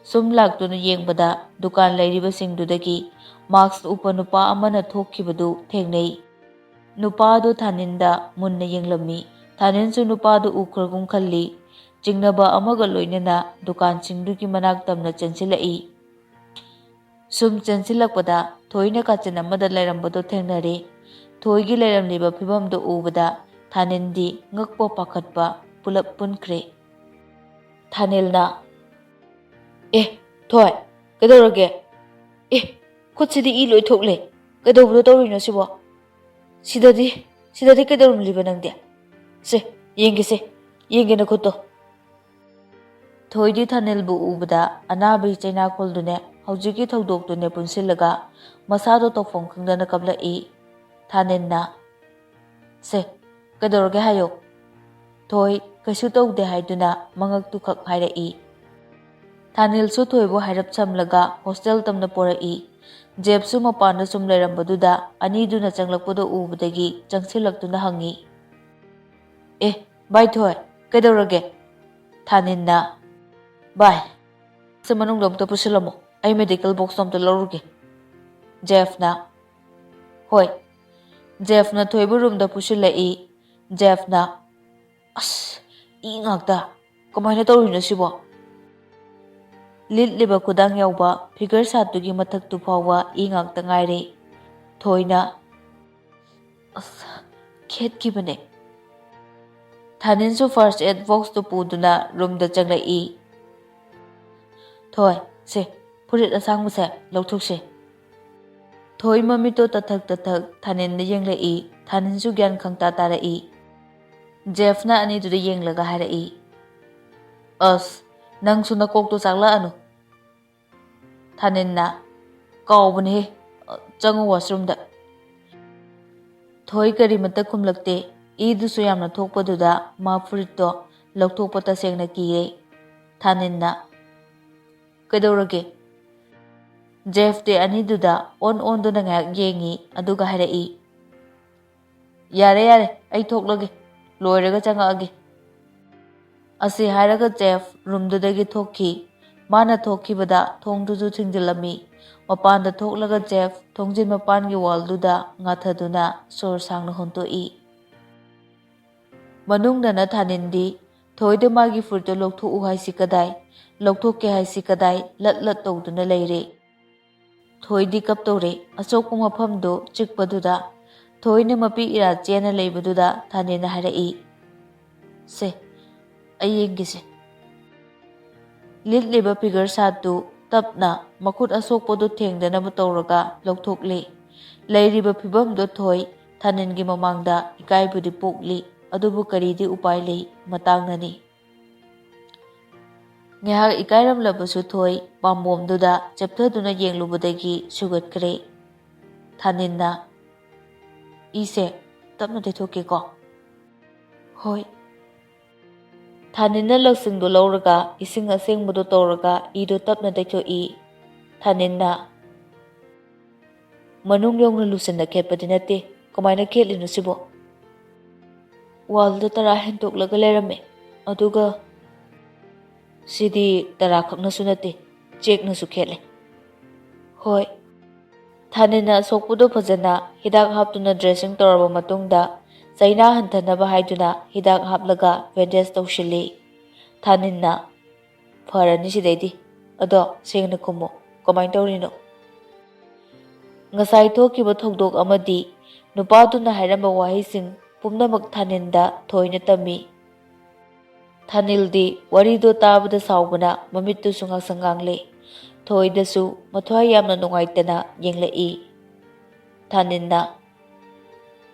ꯁꯨꯝ ꯂꯥꯛꯇꯨꯅ ꯌꯦꯡꯕꯗ ꯗꯨꯀꯥꯟ ꯂꯩꯔꯤꯕꯁꯤꯡꯗꯨꯗꯒꯤ ꯃꯥꯛꯁ ꯎꯞꯄ ꯅꯨꯄꯥ ꯑꯃꯅ ꯊꯣꯛꯈꯤꯕꯗꯨ ꯊꯦꯡꯅꯩ꯫ ꯅꯨꯄꯥꯗꯨ ꯊꯥꯅꯤꯟꯗ ꯃꯨꯟꯅ ꯌꯦꯡꯂꯝꯃꯤ꯫ ꯊꯥꯅꯤꯟꯁꯨ ꯅꯨꯄꯥꯗꯨ ꯎꯈ꯭ꯔꯒꯨꯝ ꯈꯜꯂꯤ꯫ ꯆꯤꯡꯅꯕ ꯑꯃꯒ ꯂꯣꯏꯅꯅ ꯗꯨꯀꯥꯟꯁꯤꯡꯗꯨꯒꯤ ꯃꯅꯥꯛ ꯇꯝꯅ ꯆꯦꯟꯁꯤꯜꯂꯛꯏ꯫ ꯁꯨꯝ ꯆꯦꯟꯁꯤꯜꯂꯛꯄꯗ ꯊꯣꯏꯅ ꯀꯥꯆꯤꯟ ꯑꯃꯗ ꯂꯩꯔꯝꯕꯗꯣ ꯊꯦꯡꯅꯔꯦ꯫ ꯊꯣꯏꯒꯤ ꯂꯩꯔꯝꯂꯤꯕ ꯐꯤꯕꯝꯗꯨ ꯎꯕꯗ ꯊꯥꯅꯤꯟꯗꯤ ꯉꯛꯄ ꯄꯥꯈꯠꯄ ꯄꯨꯂꯞ ꯄꯨꯟꯈ꯭ꯔꯦ꯫ ꯊꯥꯅꯤꯜꯅ, "ꯑꯦ, ꯊꯣꯏ, ꯀꯩꯗꯧꯔꯒꯦ? ꯑꯦ, ꯈꯨꯠꯁꯤꯗꯤ ꯏ ꯂꯣꯏ ꯊꯣꯛꯂꯦ꯫ ꯀꯩꯗꯧꯕꯗꯣ ꯇꯧꯔꯤꯅꯣ ꯁꯤꯕꯣ? ꯁꯤꯗꯗꯤ, ꯁꯤꯗꯗꯤ ꯀꯩꯗꯧꯔꯝꯂꯤꯕ ꯅꯪꯗꯤ? ꯁꯦ, ꯌꯦꯡꯒꯦꯁꯦ, ꯌꯦꯡꯒꯦ ꯅꯈꯨꯠꯇꯣ꯫" ꯊꯣꯏꯗꯤ ꯊꯥꯅꯤꯜꯕꯨ ꯎꯕꯗ ꯑꯅꯥꯕꯒꯤ ꯆꯩꯅꯥꯈꯣꯜꯗꯨꯅꯦ ꯍꯧꯖꯤꯛꯀꯤ ꯊꯧꯗꯣꯛꯇꯨꯅꯦ ꯄꯨꯟꯁꯤꯜꯂꯒ ꯃꯁꯥꯗꯣ ꯇꯧꯐꯝ ꯈꯪꯗꯅ ꯀꯞꯂꯛꯏ꯫ ꯊꯥꯅꯤꯜꯅ, "ꯁꯦ, ꯀꯩꯗꯧꯔꯒꯦ ꯍꯥꯏꯌꯣ?" ꯊꯣꯏ ꯀꯩꯁꯨ ꯇꯧꯗꯦ ꯍꯥꯏꯗꯨꯅ ꯃꯉꯛꯇꯨ ꯈꯛ ꯍꯥꯏꯔꯛꯏ꯫ ꯊꯥꯅꯤꯜꯁꯨ ꯊꯣꯏꯕꯨ ꯍꯥꯏꯔꯞ ꯁꯝꯂꯒ ꯍꯣꯁꯇꯦꯜ ꯇꯝꯅ ꯄꯣꯔꯛꯏ꯫ ꯖꯦꯞꯁꯨ ꯃꯄꯥꯟꯗ ꯁꯨꯝ ꯂꯩꯔꯝꯕꯗꯨꯗ ꯑꯅꯤꯗꯨꯅ ꯆꯪꯂꯛꯄꯗꯨ ꯎꯕꯗꯒꯤ ꯆꯪꯁꯤꯜꯂꯛꯇꯨꯅ ꯍꯪꯉꯤ, "ꯑꯦ, ꯚꯥꯏ ꯊꯣꯏ, ꯀꯩꯗꯧꯔꯒꯦ?" ꯊꯥꯅꯤꯜꯅ, "ꯚꯥꯏ, ꯁꯤ ꯃꯅꯨꯡꯗ ꯑꯝꯇ ꯄꯨꯁꯤꯜꯂꯝꯃꯣ, ꯑꯩ ꯃꯦꯗꯤꯀꯦꯜ ꯕꯣꯛꯁꯇꯣ ꯑꯝꯇ ꯂꯧꯔꯨꯒꯦ꯫" ꯖꯦꯐꯅ, "ꯍꯣꯏ꯫" ꯖꯦꯐꯅ ꯊꯣꯏꯕꯨ ꯔꯨꯝꯗ ꯄꯨꯁꯤꯜꯂꯛꯏ꯫ ꯖꯦꯐꯅ, "ꯑꯁ, ꯏ ꯉꯥꯛꯇ, ꯀꯃꯥꯏꯅ ꯇꯧꯔꯤꯅꯣ ꯁꯤꯕꯣ?" ꯂꯤꯠꯂꯤꯕ ꯈꯨꯗꯥꯡ ꯌꯥꯎꯕ ꯐꯤꯒꯔ ꯁꯥꯠꯇꯨꯒꯤ ꯃꯊꯛꯇꯨ ꯐꯥꯎꯕ ꯏ ꯉꯥꯛꯇ ꯉꯥꯏꯔꯦ꯫ ꯊꯣꯏꯅ, "ꯑꯁ, ꯈꯦꯠꯈꯤꯕꯅꯦ꯫" ꯊꯥꯅꯤꯜꯁꯨ ꯐꯥꯔꯁ ꯑꯦꯗ ꯕꯣꯛꯁꯇꯨ ꯄꯨꯗꯨꯅ ꯔꯨꯝꯗ ꯆꯪꯂꯛꯏ꯫ "ꯊꯣꯏ, ꯁꯦ, ꯐꯨꯔꯤꯠ ꯑꯁꯥꯡꯕꯁꯦ ꯂꯧꯊꯣꯛꯁꯦ꯫" ꯊꯣꯏ ꯃꯃꯤꯠꯇꯣ ꯇꯊꯛ ꯇꯊꯛ ꯊꯥꯅꯤꯜꯗ ꯌꯦꯡꯂꯛꯏ꯫ ꯊꯥꯅꯤꯜꯁꯨ ꯒ꯭ꯌꯥꯟ ꯈꯪꯇꯥ ꯇꯥꯔꯛꯏ꯫ ꯖꯦꯐꯅ ꯑꯅꯤꯗꯨꯗ ꯌꯦꯡꯂꯒ ꯍꯥꯏꯔꯛꯏ, "ꯑꯁ, ꯅꯪꯁꯨ ꯅꯀꯣꯛꯇꯣ ꯆꯥꯛꯂꯛꯑꯅꯨ꯫" ꯊꯥꯅꯤꯜꯅ, "ꯀꯥꯎꯕꯅꯦꯍꯦ, ꯆꯪꯉꯨ ꯋꯥꯁꯔꯨꯝꯗ꯫" ꯊꯣꯏ ꯀꯔꯤꯃꯠꯇ ꯈꯨꯝꯂꯛꯇꯦ꯫ ꯏꯗꯨꯁꯨ ꯌꯥꯝꯅ ꯊꯣꯛꯄꯗꯨꯗ ꯃꯥ ꯐꯨꯔꯤꯠꯇꯣ ꯂꯧꯊꯣꯛꯄ ꯇꯁꯦꯡꯅ ꯀꯤꯔꯦ꯫ ꯊꯥꯅꯤꯜꯅ, "ꯀꯩꯗꯧꯔꯒꯦ?" ꯖꯦꯐꯇꯤ ꯑꯅꯤꯗꯨꯗ ꯑꯣꯟ ꯑꯣꯟꯗꯨꯅ ꯉꯥꯏꯍꯥꯛ ꯌꯦꯡꯉꯤ, ꯑꯗꯨꯒ ꯍꯥꯏꯔꯛꯏ, "ꯌꯥꯔꯦ, ꯌꯥꯔꯦ, ꯑꯩ ꯊꯣꯛꯂꯒꯦ, ꯂꯣꯏꯔꯒ ꯆꯪꯉꯛꯑꯒꯦ꯫" ꯑꯁꯤ ꯍꯥꯏꯔꯒ ꯖꯦꯐ ꯔꯨꯝꯗꯨꯗꯒꯤ ꯊꯣꯛꯈꯤ꯫ ꯃꯥꯅ ꯊꯣꯛꯈꯤꯕꯗ ꯊꯣꯡꯗꯨꯁꯨ ꯊꯤꯡꯖꯤꯜꯂꯝꯃꯤ꯫ ꯃꯄꯥꯟꯗ ꯊꯣꯛꯂꯒ ꯖꯦꯐ ꯊꯣꯡꯖꯤꯟ ꯃꯄꯥꯟꯒꯤ ꯋꯥꯜꯗꯨꯗ ꯉꯥꯊꯗꯨꯅ ꯁꯣꯔ ꯁꯥꯡꯅ ꯍꯣꯟꯇꯣꯛꯏ꯫ ꯃꯅꯨꯡꯗꯅ ꯊꯥꯅꯤꯟꯗꯤ ꯊꯣꯏꯗ ꯃꯥꯒꯤ ꯐꯨꯔꯤꯠꯇꯨ ꯂꯧꯊꯣꯛꯎ ꯍꯥꯏꯁꯤ ꯀꯗꯥꯏ, ꯂꯧꯊꯣꯛꯀꯦ ꯍꯥꯏꯁꯤ ꯀꯗꯥꯏ ꯂꯠ ꯂꯠ ꯇꯧꯗꯨꯅ ꯂꯩꯔꯦ꯫ ꯊꯣꯏꯗꯤ ꯀꯞꯇꯧꯔꯦ꯫ ꯑꯁꯣꯛꯄ ꯃꯐꯝꯗꯨ ꯆꯤꯛꯄꯗꯨꯗ ꯊꯣꯏꯅ ꯃꯄꯤ ꯏꯔꯥ ꯆꯦꯟꯅ ꯂꯩꯕꯗꯨꯗ ꯊꯥꯅꯤꯟꯅ ꯍꯥꯏꯔꯛꯏ, "ꯁꯦ, ꯑꯩ ꯌꯦꯡꯒꯦꯁꯦ"꯫ ꯂꯤꯠꯂꯤꯕ ꯐꯤꯒꯔ ꯁꯥꯠꯇꯨ ꯇꯞꯅ ꯃꯈꯨꯠ ꯑꯁꯣꯛꯄꯗꯨ ꯊꯦꯡꯗꯅꯕ ꯇꯧꯔꯒ ꯂꯧꯊꯣꯛꯂꯦ꯫ ꯂꯩꯔꯤꯕ ꯐꯤꯕꯝꯗꯨ ꯊꯣꯏ ꯊꯥꯅꯤꯟꯒꯤ ꯃꯃꯥꯡꯗ ꯏꯀꯥꯏꯕꯗꯤ ꯄꯣꯛꯂꯤ, ꯑꯗꯨꯕꯨ ꯀꯔꯤꯗꯤ ꯎꯄꯥꯏ ꯂꯩ, ꯃꯇꯥꯡꯅꯅꯤ꯫ ꯉꯥꯏꯍꯥꯛ ꯏꯀꯥꯏꯔꯝꯂꯕꯁꯨ ꯊꯣꯏ ꯄꯥꯝꯕꯣꯝꯗꯨꯗ ꯆꯦꯞꯊꯗꯨꯅ ꯌꯦꯡꯂꯨꯕꯗꯒꯤ ꯁꯨꯒꯠꯈ꯭ꯔꯦ꯫ ꯊꯥꯅꯤꯟꯅ, "ꯏꯁꯦ ꯇꯞꯅ ꯇꯩꯊꯣꯛꯀꯦꯀꯣ"꯫ "ꯍꯣꯏ"꯫ ꯊꯥꯅꯤꯟꯅ ꯂꯧꯁꯤꯡꯗꯨ ꯂꯧꯔꯒ ꯏꯁꯤꯡ ꯑꯁꯦꯡꯕꯗꯨ ꯇꯧꯔꯒ ꯏꯗꯨ ꯇꯞꯅ ꯇꯩꯊꯣꯛꯏ꯫ ꯊꯥꯅꯤꯟꯅ, "ꯃꯅꯨꯡ ꯌꯧꯅ ꯂꯨꯁꯤꯟꯅ ꯈꯦꯠꯄꯗꯤ ꯅꯠꯇꯦ, ꯀꯃꯥꯏꯅ ꯈꯦꯠꯂꯤꯅꯣ ꯁꯤꯕꯣ? ꯋꯥꯜꯗ ꯇꯔꯥ ꯍꯦꯟꯇꯣꯛꯂꯒ ꯂꯩꯔꯝꯃꯦ, ꯑꯗꯨꯒ ꯁꯤꯗꯤ ꯇꯔꯥ ꯈꯛꯅꯁꯨ ꯅꯠꯇꯦ, ꯆꯦꯛꯅꯁꯨ ꯈꯦꯠꯂꯦ"꯫ "ꯍꯣꯏ"꯫ ꯊꯥꯅꯤꯟꯅ ꯑꯁꯣꯛꯄꯗꯨ ꯐꯖꯅ ꯍꯤꯗꯥꯛ ꯍꯥꯞꯇꯨꯅ ꯗ꯭ꯔꯦꯁꯤꯡ ꯇꯧꯔꯕ ꯃꯇꯨꯡꯗ ꯆꯩꯅꯥ ꯍꯟꯊꯅꯕ ꯍꯥꯏꯗꯨꯅ ꯍꯤꯗꯥꯛ ꯍꯥꯞꯂꯒ ꯕꯦꯟꯗꯦꯖ ꯇꯧꯁꯤꯜꯂꯤ꯫ ꯊꯥꯅꯤꯟꯅ, "ꯐꯔꯅꯤ ꯁꯤꯗꯩꯗꯤ꯫ ꯑꯗꯣ ꯁꯦꯡꯅ ꯈꯨꯝꯃꯨ, ꯀꯃꯥꯏꯅ ꯇꯧꯔꯤꯅꯣ?" ꯉꯁꯥꯏ ꯊꯣꯛꯈꯤꯕ ꯊꯧꯗꯣꯛ ꯑꯃꯗꯤ ꯅꯨꯄꯥꯗꯨꯅ ꯍꯥꯏꯔꯝꯕ ꯋꯥꯍꯩꯁꯤꯡ ꯄꯨꯝꯅꯃꯛ ꯊꯥꯅꯤꯟꯗ ꯊꯣꯏꯅ ꯇꯝꯃꯤ꯫ ꯊꯥꯅꯤꯜꯗꯤ ꯋꯥꯔꯤꯗꯣ ꯇꯥꯕꯗ ꯁꯥꯎꯕꯅ ꯃꯃꯤꯠꯇꯨꯁꯨ ꯉꯥꯡꯁꯪ ꯉꯥꯡꯂꯦ꯫ ꯊꯣꯏꯗꯁꯨ ꯃꯊ꯭ꯋꯥꯏ ꯌꯥꯝꯅ ꯅꯨꯡꯉꯥꯏꯇꯅ ꯌꯦꯡꯂꯛꯏ꯫ ꯊꯥꯅꯤꯟꯅ,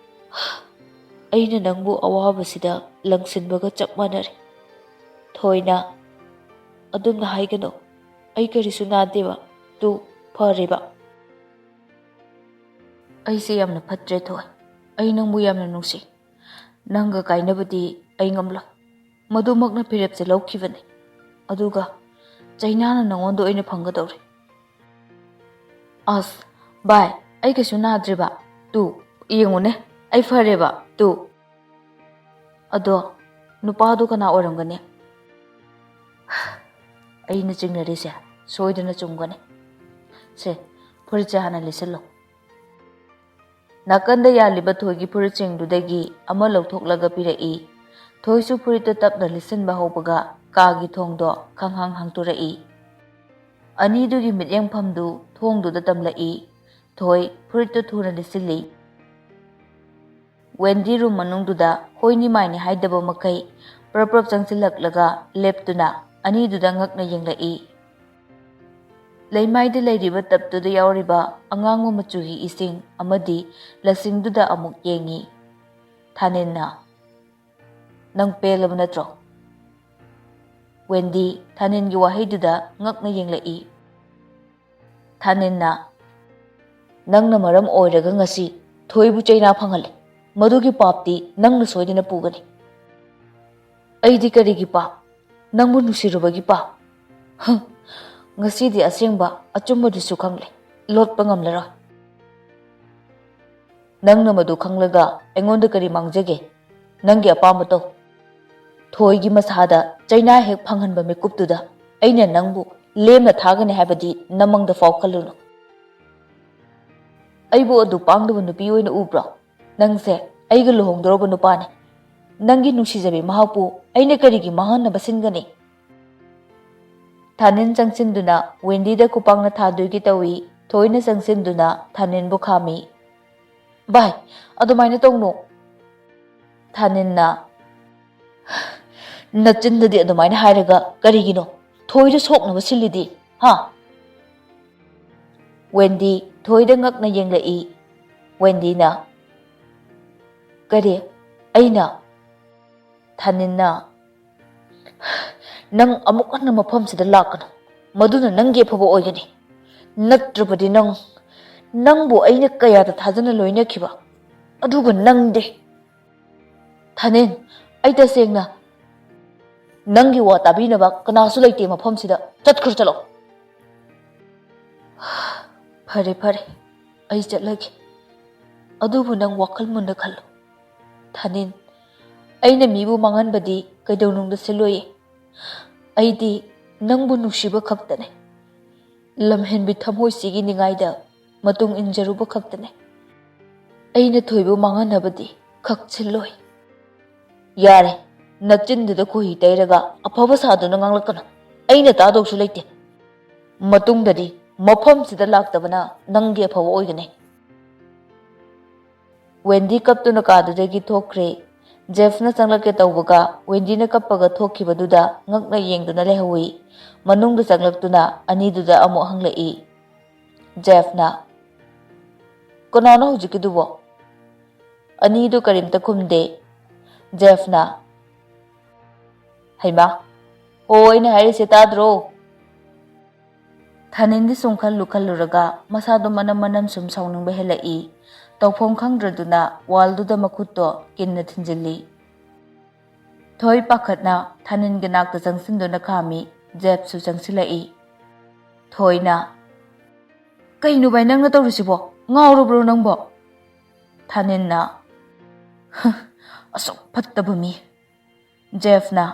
"ꯑꯩꯅ ꯅꯪꯕꯨ ꯑꯋꯥꯕꯁꯤꯗ ꯂꯪꯁꯤꯟꯕꯒ ꯆꯞ ꯃꯥꯟꯅꯔꯦ"꯫ ꯊꯣꯏꯅ, "ꯑꯗꯨꯝꯅ ꯍꯥꯏꯒꯅꯨ, ꯑꯩ ꯀꯔꯤꯁꯨ ꯅꯥꯗꯦꯕ, ꯇꯨ, ꯐꯔꯦꯕ"꯫ "ꯑꯩꯁꯦ ꯌꯥꯝꯅ ꯐꯠꯇ꯭ꯔꯦ ꯊꯣꯏ, ꯑꯩ ꯅꯪꯕꯨ ꯌꯥꯝꯅ ꯅꯨꯡꯁꯤ꯫ ꯅꯪꯒ ꯀꯥꯏꯅꯕꯗꯤ ꯑꯩ ꯉꯝꯂꯣꯏ꯫ ꯃꯗꯨꯃꯛꯅ ꯐꯤꯔꯦꯞꯁꯦ ꯂꯧꯈꯤꯕꯅꯤ꯫ ꯑꯗꯨꯒ ꯆꯩꯅꯥꯅ ꯅꯉꯣꯟꯗ ꯑꯣꯏꯅ ꯐꯪꯒꯗꯧꯔꯦ"꯫ "ꯑꯁ, ꯚꯥꯏ, ꯑꯩ ꯀꯩꯁꯨ ꯅꯥꯗ꯭ꯔꯦꯕ꯫ ꯇꯨ, ꯌꯦꯡꯉꯨꯅꯦ, ꯑꯩ ꯐꯔꯦꯕ꯫ ꯇꯨ"꯫ "ꯑꯗꯣ ꯅꯨꯄꯥꯗꯣ ꯀꯅꯥ ꯑꯣꯏꯔꯝꯒꯅꯤ?" "ꯑꯩꯅ ꯆꯤꯡꯅꯔꯤꯁꯦ ꯁꯣꯏꯗꯅ ꯆꯨꯝꯒꯅꯤ꯫ ꯁꯦ, ꯐꯨꯔꯤꯠꯁꯦ ꯍꯥꯟꯅ ꯂꯤꯠꯁꯜꯂꯣ"꯫ ꯅꯥꯀꯟꯗ ꯌꯥꯜꯂꯤꯕ ꯊꯣꯏꯒꯤ ꯐꯨꯔꯤꯠꯁꯤꯡꯗꯨꯗꯒꯤ ꯑꯃ ꯂꯧꯊꯣꯛꯂꯒ ꯄꯤꯔꯛꯏ꯫ ꯊꯣꯏꯁꯨ ꯐꯨꯔꯤꯠꯇꯨ ꯇꯞꯅ ꯂꯤꯠꯁꯤꯟꯕ ꯍꯧꯕꯒ ꯀꯥꯒꯤ ꯊꯣꯡꯗꯣ ꯈꯪꯍꯥꯡ ꯍꯥꯡꯗꯣꯔꯛꯏ꯫ ꯑꯅꯤꯗꯨꯒꯤ ꯃꯤꯠꯌꯦꯡꯐꯝꯗꯨ ꯊꯣꯡꯗꯨꯗ ꯇꯝꯂꯛꯏ꯫ ꯊꯣꯏ ꯐꯨꯔꯤꯠꯇꯨ ꯊꯨꯅ ꯂꯤꯠꯁꯤꯜꯂꯤ꯫ ꯋꯦꯟꯗꯤ ꯔꯨꯝ ꯃꯅꯨꯡꯗꯨꯗ ꯍꯣꯏꯅꯤ ꯃꯥꯏꯅꯤ ꯍꯥꯏꯗꯕ ꯃꯈꯩ ꯄ꯭ꯔꯞ ꯄ꯭ꯔꯞ ꯆꯪꯁꯤꯜꯂꯛꯂꯒ ꯂꯦꯞꯇꯨꯅ ꯑꯅꯤꯗꯨꯗ ꯉꯛꯅ ꯌꯦꯡꯂꯛꯏ꯫ ꯂꯩꯃꯥꯏꯗ ꯂꯩꯔꯤꯕ ꯇꯞꯇꯨꯗ ꯌꯥꯎꯔꯤꯕ ꯑꯉꯥꯡꯕ ꯃꯆꯨꯒꯤ ꯏꯁꯤꯡ ꯑꯃꯗꯤ ꯂꯁꯤꯡꯗꯨꯗ ꯑꯃꯨꯛ ꯌꯦꯡꯉꯤ꯫ ꯊꯥꯅꯤꯟꯅ, "ꯅꯪ ꯄꯦꯜꯂꯕ ꯅꯠꯇ꯭ꯔꯣ?" ꯋꯦꯟꯗꯤ ꯊꯥꯅꯤꯟꯒꯤ ꯋꯥꯍꯩꯗꯨꯗ ꯉꯛꯅ ꯌꯦꯡꯂꯛꯏ꯫ ꯊꯥꯅꯤꯟꯅ, "ꯅꯪꯅ ꯃꯔꯝ ꯑꯣꯏꯔꯒ ꯉꯁꯤ ꯊꯣꯏꯕꯨ ꯆꯩꯅꯥ ꯐꯪꯍꯜꯂꯦ꯫ ꯃꯗꯨꯒꯤ ꯄꯥꯞꯇꯤ ꯅꯪꯅ ꯁꯣꯏꯗꯅ ꯄꯨꯒꯅꯤ꯫ ꯑꯩꯗꯤ ꯀꯔꯤꯒꯤ ꯄꯥꯞ? ꯅꯪꯕꯨ ꯅꯨꯡꯁꯤꯔꯨꯕꯒꯤ ꯄꯥꯞ꯫ ꯍꯝ, ꯉꯁꯤꯗꯤ ꯑꯁꯦꯡꯕ ꯑꯆꯨꯝꯕꯗꯨꯁꯨ ꯈꯪꯂꯦ꯫ ꯂꯣꯠꯄ ꯉꯝꯂꯔꯣꯏ꯫ ꯅꯪꯅ ꯃꯗꯨ ꯈꯪꯂꯒ ꯑꯩꯉꯣꯟꯗ ꯀꯔꯤ ꯃꯥꯡꯖꯒꯦ? ꯅꯪꯒꯤ ꯑꯄꯥꯝꯕ ꯇꯧ꯫ ꯊꯣꯏꯒꯤ ꯃꯁꯥꯗ ꯆꯩꯅꯥ ꯍꯦꯛ ꯐꯪꯍꯟꯕ ꯃꯤꯀꯨꯞꯇꯨꯗ ꯑꯩꯅ ꯅꯪꯕꯨ ꯂꯦꯝꯅ ꯊꯥꯒꯅꯤ ꯍꯥꯏꯕꯗꯤ ꯅꯃꯪꯗ ꯐꯥꯎ ꯈꯜꯂꯨꯅꯨ꯫ ꯑꯩꯕꯨ ꯑꯗꯨ ꯄꯥꯡꯗꯕ ꯅꯨꯄꯤ ꯑꯣꯏꯅ ꯎꯕ꯭ꯔꯣ? ꯅꯪꯁꯦ ꯑꯩꯒ ꯂꯨꯍꯣꯡꯗꯧꯔꯕ ꯅꯨꯄꯥꯅꯤ꯫ ꯅꯪꯒꯤ ꯅꯨꯡꯁꯤꯖꯕꯤ ꯃꯍꯥꯛꯄꯨ ꯑꯩꯅ ꯀꯔꯤꯒꯤ ꯃꯥꯡꯍꯟꯅꯕ ꯁꯤꯟꯒꯅꯤ?" ꯊꯥꯅꯤꯟ ꯆꯪꯁꯤꯟꯗꯨꯅ ꯋꯦꯟꯗꯤꯗ ꯈꯨꯄꯥꯛꯅ ꯊꯥꯗꯣꯏꯒꯤ ꯇꯧꯏ꯫ ꯊꯣꯏꯅ ꯆꯪꯁꯤꯟꯗꯨꯅ ꯊꯥꯅꯤꯟꯕꯨ ꯈꯥꯝꯃꯤ꯫ "ꯚꯥꯏ, ꯑꯗꯨꯃꯥꯏꯅ ꯇꯧꯅꯨ꯫" ꯊꯥꯅꯤꯟꯅ, "ꯅꯆꯤꯟꯗꯗꯤ ꯑꯗꯨꯃꯥꯏꯅ ꯍꯥꯏꯔꯒ ꯀꯔꯤꯒꯤꯅꯣ? ꯊꯣꯏꯗ ꯁꯣꯛꯅꯕ ꯁꯤꯜꯂꯤꯗꯤ, ꯍꯥ?" ꯋꯦꯟꯗꯤ ꯊꯣꯏꯗ ꯉꯛꯅ ꯌꯦꯡꯂꯛꯏ꯫ ꯋꯦꯟꯗꯤꯅ, "ꯀꯔꯤ? ꯑꯩꯅ?" ꯊꯥꯅꯤꯟꯅ, "ꯅꯪ ꯑꯃꯨꯛ ꯍꯟꯅ ꯃꯐꯝꯁꯤꯗ ꯂꯥꯛꯀꯅꯨ꯫ ꯃꯗꯨꯅ ꯅꯪꯒꯤ ꯑꯐꯕ ꯑꯣꯏꯒꯅꯤ꯫ ꯅꯠꯇ꯭ꯔꯕꯗꯤ ꯅꯪ, ꯅꯪꯕꯨ ꯑꯩꯅ ꯀꯌꯥꯗ ꯊꯥꯖꯅ ꯂꯣꯏꯅꯈꯤꯕ, ꯑꯗꯨꯒ ꯅꯪꯗꯤ?" "ꯊꯥꯅꯤꯟ, ꯑꯩ ꯇꯁꯦꯡꯅ ꯅꯪꯒꯤ ꯋꯥ ꯇꯥꯕꯤꯅꯕ ꯀꯅꯥꯁꯨ ꯂꯩꯇꯦ ꯃꯐꯝꯁꯤꯗ꯫ ꯆꯠꯈ꯭ꯔꯣ, ꯆꯠꯂꯣ꯫" "ꯐꯔꯦ, ꯐꯔꯦ, ꯑꯩ ꯆꯠꯂꯒꯦ꯫ ꯑꯗꯨꯕꯨ ꯅꯪ ꯋꯥꯈꯜ ꯃꯨꯟꯅ ꯈꯜꯂꯨ꯫ ꯊꯥꯅꯤꯟ, ꯑꯩꯅ ꯃꯤꯕꯨ ꯃꯥꯡꯍꯟꯕꯗꯤ ꯀꯩꯗꯧꯅꯨꯡꯗ ꯁꯤꯜꯂꯣꯏꯌꯦ꯫ ꯑꯩꯗꯤ ꯅꯪꯕꯨ ꯅꯨꯡꯁꯤꯕ ꯈꯛꯇꯅꯦ꯫ ꯂꯝꯍꯦꯟꯕꯤ ꯊꯃꯣꯏꯁꯤꯒꯤ ꯅꯤꯡꯉꯥꯏꯗ ꯃꯇꯨꯡ ꯏꯟꯖꯔꯨꯕ ꯈꯛꯇꯅꯦ꯫ ꯑꯩꯅ ꯊꯣꯏꯕꯨ ꯃꯥꯡꯍꯟꯅꯕꯗꯤ ꯈꯛ ꯁꯤꯜꯂꯣꯏ꯫" "ꯌꯥꯔꯦ, ꯅꯆꯤꯟꯗꯨꯗ ꯈꯣꯏꯍꯤ ꯇꯩꯔꯒ ꯑꯐꯕ ꯁꯥꯗꯨꯅ ꯉꯥꯡꯂꯛꯀꯅꯨ꯫ ꯑꯩꯅ ꯇꯥꯗꯧꯁꯨ ꯂꯩꯇꯦ꯫ ꯃꯇꯨꯡꯗꯗꯤ ꯃꯐꯝꯁꯤꯗ ꯂꯥꯛꯇꯕꯅ ꯅꯪꯒꯤ ꯑꯐꯕ ꯑꯣꯏꯒꯅꯤ꯫ ꯋꯦꯟꯗꯤ ꯀꯞꯇꯨꯅ ꯀꯥꯗꯨꯗꯒꯤ ꯊꯣꯛꯈ꯭ꯔꯦ꯫ ꯖꯦꯐꯅ ꯆꯪꯂꯛꯀꯦ ꯇꯧꯕꯒ ꯋꯦꯟꯗꯤꯅ ꯀꯞꯄꯒ ꯊꯣꯛꯈꯤꯕꯗꯨꯗ ꯉꯛꯅ ꯌꯦꯡꯗꯨꯅ ꯂꯩꯍꯧꯏ꯫ ꯃꯅꯨꯡꯗ ꯆꯪꯂꯛꯇꯨꯅ ꯑꯅꯤꯗꯨꯗ ꯑꯃꯨꯛ ꯍꯪꯂꯛꯏ꯫ ꯖꯦꯐꯅ, "ꯀꯅꯥꯅꯣ ꯍꯧꯖꯤꯛꯀꯤꯗꯨꯕꯣ?" ꯑꯅꯤꯗꯨ ꯀꯔꯤꯝꯇ ꯈꯨꯝꯗꯦ꯫ ꯖꯦꯐꯅ, "ꯍꯩꯃꯥ, ꯑꯣ, ꯑꯩꯅ ꯍꯥꯏꯔꯤꯁꯦ ꯇꯥꯗ꯭ꯔꯣ?" ꯊꯥꯅꯤꯟꯗꯤ ꯁꯨꯝ ꯈꯜꯂꯨ ꯈꯜꯂꯨꯔꯒ ꯃꯁꯥꯗꯣ ꯃꯅꯝ ꯃꯅꯝ ꯁꯨꯝ ꯁꯥꯎꯅꯤꯡꯕ ꯍꯦꯜꯂꯛꯏ꯫ ꯇꯧꯐꯝ ꯈꯪꯗ꯭ꯔꯗꯨꯅ ꯋꯥꯜꯗꯨꯗ ꯃꯈꯨꯠꯇꯣ ꯀꯤꯟꯅ ꯊꯤꯟꯖꯤꯜꯂꯤ꯫ ꯊꯣꯏ ꯄꯥꯈꯠꯅ ꯊꯥꯅꯤꯟꯒꯤ ꯅꯥꯛꯇ ꯆꯪꯁꯤꯟꯗꯨꯅ ꯈꯥꯝꯃꯤ꯫ ꯖꯦꯞꯁꯨ ꯆꯪꯁꯤꯜꯂꯛꯏ꯫ ꯊꯣꯏꯅ, "ꯀꯩꯅꯣ ꯚꯥꯏ ꯅꯪꯅ ꯇꯧꯔꯤꯁꯤꯕꯣ? ꯉꯥꯎꯔꯕ꯭ꯔꯣ ꯅꯪꯕꯣ?" ꯊꯥꯅꯤꯟꯅ, "ꯍ, ꯑꯁꯨꯛ ꯐꯠꯇꯕ ꯃꯤ!" ꯖꯦꯐꯅ,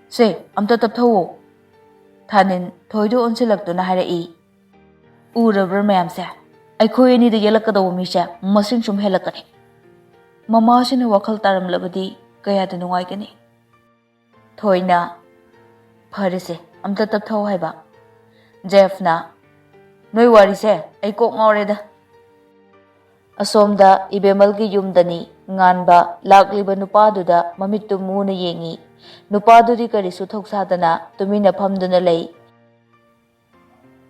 "ꯁꯦ, ꯑꯝꯇ ꯇꯞꯊꯧꯑꯣ!" ꯊꯥꯅꯤꯟ ꯊꯣꯏꯗ ꯑꯣꯟꯁꯤꯜꯂꯛꯇꯨꯅ ꯍꯥꯏꯔꯛꯏ, "ꯎꯔꯕ꯭ꯔꯥ ꯃꯌꯥꯝꯁꯦ? ꯑꯩꯈꯣꯏ ꯑꯅꯤꯗ ꯌꯦꯜꯂꯛꯀꯗꯧꯕ ꯃꯤꯁꯦ ꯃꯁꯤꯡ ꯁꯨꯝ ꯍꯦꯜꯂꯛꯀꯅꯤ꯫ ꯃꯃꯥꯁꯤꯅ ꯋꯥꯈꯜ ꯇꯥꯔꯝꯂꯕꯗꯤ ꯀꯌꯥꯗ ꯅꯨꯡꯉꯥꯏꯒꯅꯤ?" ꯊꯣꯏꯅ, "ꯐꯔꯦꯁꯦ, ꯑꯝꯇ ꯇꯞꯊꯧ ꯍꯥꯏꯕ꯫" ꯖꯦꯐꯅ, "ꯅꯣꯏ ꯋꯥꯔꯤꯁꯦ ꯑꯩ ꯀꯣꯛ ꯉꯥꯎꯔꯦꯗ꯫" ꯑꯁꯣꯝꯗ ꯏꯕꯦꯃꯜꯒꯤ ꯌꯨꯝꯗꯅꯤ꯫ ꯉꯥꯟꯕ ꯂꯥꯛꯂꯤꯕ ꯅꯨꯄꯥꯗꯨꯗ ꯃꯃꯤꯠꯇꯨ ꯃꯨꯅ ꯌꯦꯡꯉꯤ꯫ ꯅꯨꯄꯥꯗꯨꯗꯤ ꯀꯔꯤꯁꯨ ꯊꯧꯁꯥꯗꯅ ꯇꯨꯃꯤꯟꯅ ꯐꯝꯗꯨꯅ ꯂꯩ꯫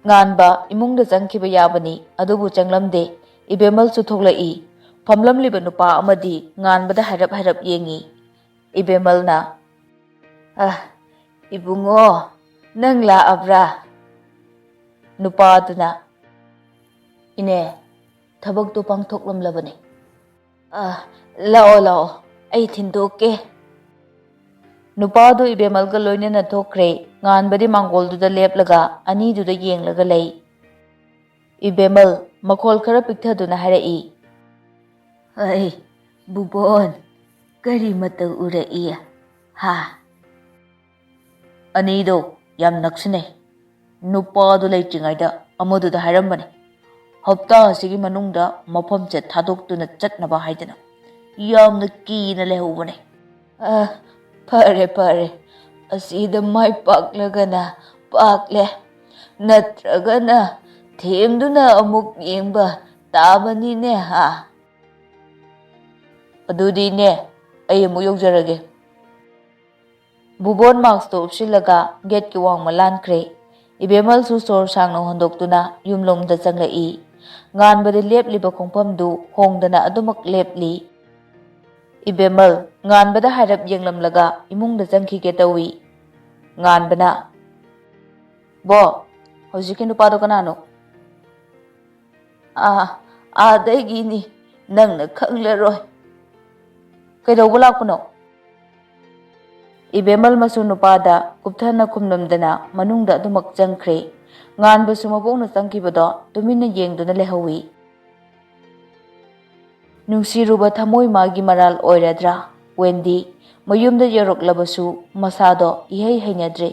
ꯉꯥꯟꯕ ꯏꯃꯨꯡꯗ ꯆꯪꯈꯤꯕ ꯌꯥꯕꯅꯤ, ꯑꯗꯨꯕꯨ ꯆꯪꯂꯝꯗꯦ꯫ ꯏꯕꯦꯃꯜꯁꯨ ꯊꯣꯛꯂꯛꯏ꯫ ꯐꯝꯂꯝꯂꯤꯕ ꯅꯨꯄꯥ ꯑꯃꯗꯤ ꯉꯥꯟꯕꯗ ꯍꯥꯏꯔꯞ ꯍꯥꯏꯔꯞ ꯌꯦꯡꯉꯤ꯫ ꯏꯕꯦꯃꯜꯅ, "ꯑ, ꯏꯕꯨꯡꯉꯣ, ꯅꯪ ꯂꯥꯛꯑꯕ꯭ꯔꯥ?" ꯅꯨꯄꯥꯗꯨꯅ, "ꯏꯅꯦ, ꯊꯕꯛꯇꯨ ꯄꯥꯡꯊꯣꯛꯂꯝꯂꯕꯅꯤ꯫" "ꯑ, ꯂꯥꯛꯑꯣ, ꯂꯥꯛꯑꯣ, ꯑꯩ ꯊꯤꯟꯗꯣꯛꯀꯦ꯫" ꯅꯨꯄꯥꯗꯨ ꯏꯕꯦꯃꯜꯒ ꯂꯣꯏꯅꯅ ꯊꯣꯛꯈ꯭ꯔꯦ꯫ ꯉꯥꯟꯕꯗꯤ ꯃꯥꯡꯒꯣꯜꯗꯨꯗ ꯂꯦꯞꯂꯒ ꯑꯅꯤꯗꯨꯗ ꯌꯦꯡꯂꯒ ꯂꯩ꯫ ꯏꯕꯦꯃꯜ ꯃꯈꯣꯜ ꯈꯔ ꯄꯤꯛꯊꯗꯨꯅ ꯍꯥꯏꯔꯛꯏ, "ꯑꯩ, ꯕꯨꯕꯣꯟ, ꯀꯔꯤ ꯃꯇꯧ ꯎꯔꯛꯏ, ꯍꯥ?" ꯑꯅꯤꯗꯣ ꯌꯥꯝ ꯅꯛꯁꯤꯟꯅꯩ꯫ ꯅꯨꯄꯥꯗꯨ ꯂꯩꯇ꯭ꯔꯤꯉꯩꯗ ꯑꯃꯗꯨꯗ ꯍꯥꯏꯔꯝꯕꯅꯤ, ꯍꯞꯇꯥ ꯑꯁꯤꯒꯤ ꯃꯅꯨꯡꯗ ꯃꯐꯝꯁꯦ ꯊꯥꯗꯣꯛꯇꯨꯅ ꯆꯠꯅꯕ ꯍꯥꯏꯗꯅ꯫ ꯌꯥꯝꯅ ꯀꯤꯅ ꯂꯩꯍꯧꯕꯅꯦ꯫ ꯑ, ꯐꯔꯦ, ꯐꯔꯦ꯫ ꯑꯁꯤꯗ ꯃꯥꯏ ꯄꯥꯛꯂꯒꯅ ꯄꯥꯛꯂꯦ꯫ ꯅꯠꯇ꯭ꯔꯒꯅ ꯊꯦꯝꯗꯨꯅ ꯑꯃꯨꯛ ꯌꯦꯡꯕ ꯇꯥꯕꯅꯤꯅꯦ, ꯍꯥ? ꯑꯗꯨꯗꯤ ꯏꯅꯦ, ꯑꯩ ꯑꯃꯨꯛ ꯌꯧꯖꯔꯒꯦ꯫ ꯕꯨꯕꯣꯟ ꯃꯥꯛꯁꯇꯣ ꯎꯞꯁꯤꯜꯂꯒ ꯒꯦꯠꯀꯤ ꯋꯥꯡꯃ ꯂꯥꯟꯈ꯭ꯔꯦ꯫ ꯏꯕꯦꯝꯃꯜꯁꯨ ꯁꯣꯔ ꯁꯥꯡꯅ ꯍꯣꯟꯗꯣꯛꯇꯨꯅ ꯌꯨꯝꯂꯣꯝꯗ ꯆꯪꯂꯛꯏ꯫ ꯉꯥꯟꯕꯗ ꯂꯦꯞꯂꯤꯕ ꯈꯣꯡꯐꯝꯗꯨ ꯍꯣꯡꯗꯅ ꯑꯗꯨꯃꯛ ꯂꯦꯞꯂꯤ꯫ ꯏꯕꯦꯝꯃꯜ ꯉꯥꯟꯕꯗ ꯍꯥꯏꯔꯞ ꯌꯦꯡꯂꯝꯂꯒ ꯏꯃꯨꯡꯗ ꯆꯪꯈꯤꯒꯦ ꯇꯧꯏ꯫ ꯉꯥꯟꯕꯅ, "ꯕꯣ, ꯍꯧꯖꯤꯛꯀꯤ ꯅꯨꯄꯥꯗꯣ ꯀꯅꯥꯅꯣ?" "ꯑꯥ, ꯑꯥꯗꯒꯤꯅꯤ, ꯅꯪꯅ ꯈꯪꯂꯔꯣꯏ꯫" "ꯀꯩꯗꯧꯕ ꯂꯥꯛꯄꯅꯣ?" ꯏꯕꯦꯝꯃꯜ ꯃꯁꯨ ꯅꯨꯄꯥꯗ ꯀꯨꯞꯊꯅ ꯈꯨꯝꯂꯝꯗꯅ ꯃꯅꯨꯡꯗ ꯑꯗꯨꯃꯛ ꯆꯪꯈ꯭ꯔꯦ꯫ ꯉꯥꯟꯕꯁꯨ ꯃꯕꯣꯛꯅ ꯆꯪꯈꯤꯕꯗꯣ ꯇꯨꯃꯤꯟꯅ ꯌꯦꯡꯗꯨꯅ ꯂꯩꯍꯧꯏ꯫ ꯅꯨꯡꯁꯤꯔꯨꯕ ꯊꯃꯣꯏ ꯃꯥꯒꯤ ꯃꯔꯥꯜ ꯑꯣꯏꯔꯗ꯭ꯔꯥ? ꯋꯦꯟꯗꯤ ꯃꯌꯨꯝꯗ ꯌꯧꯔꯛꯂꯕꯁꯨ ꯃꯁꯥꯗꯣ ꯏꯍꯩ ꯍꯩꯅꯗ꯭ꯔꯦ꯫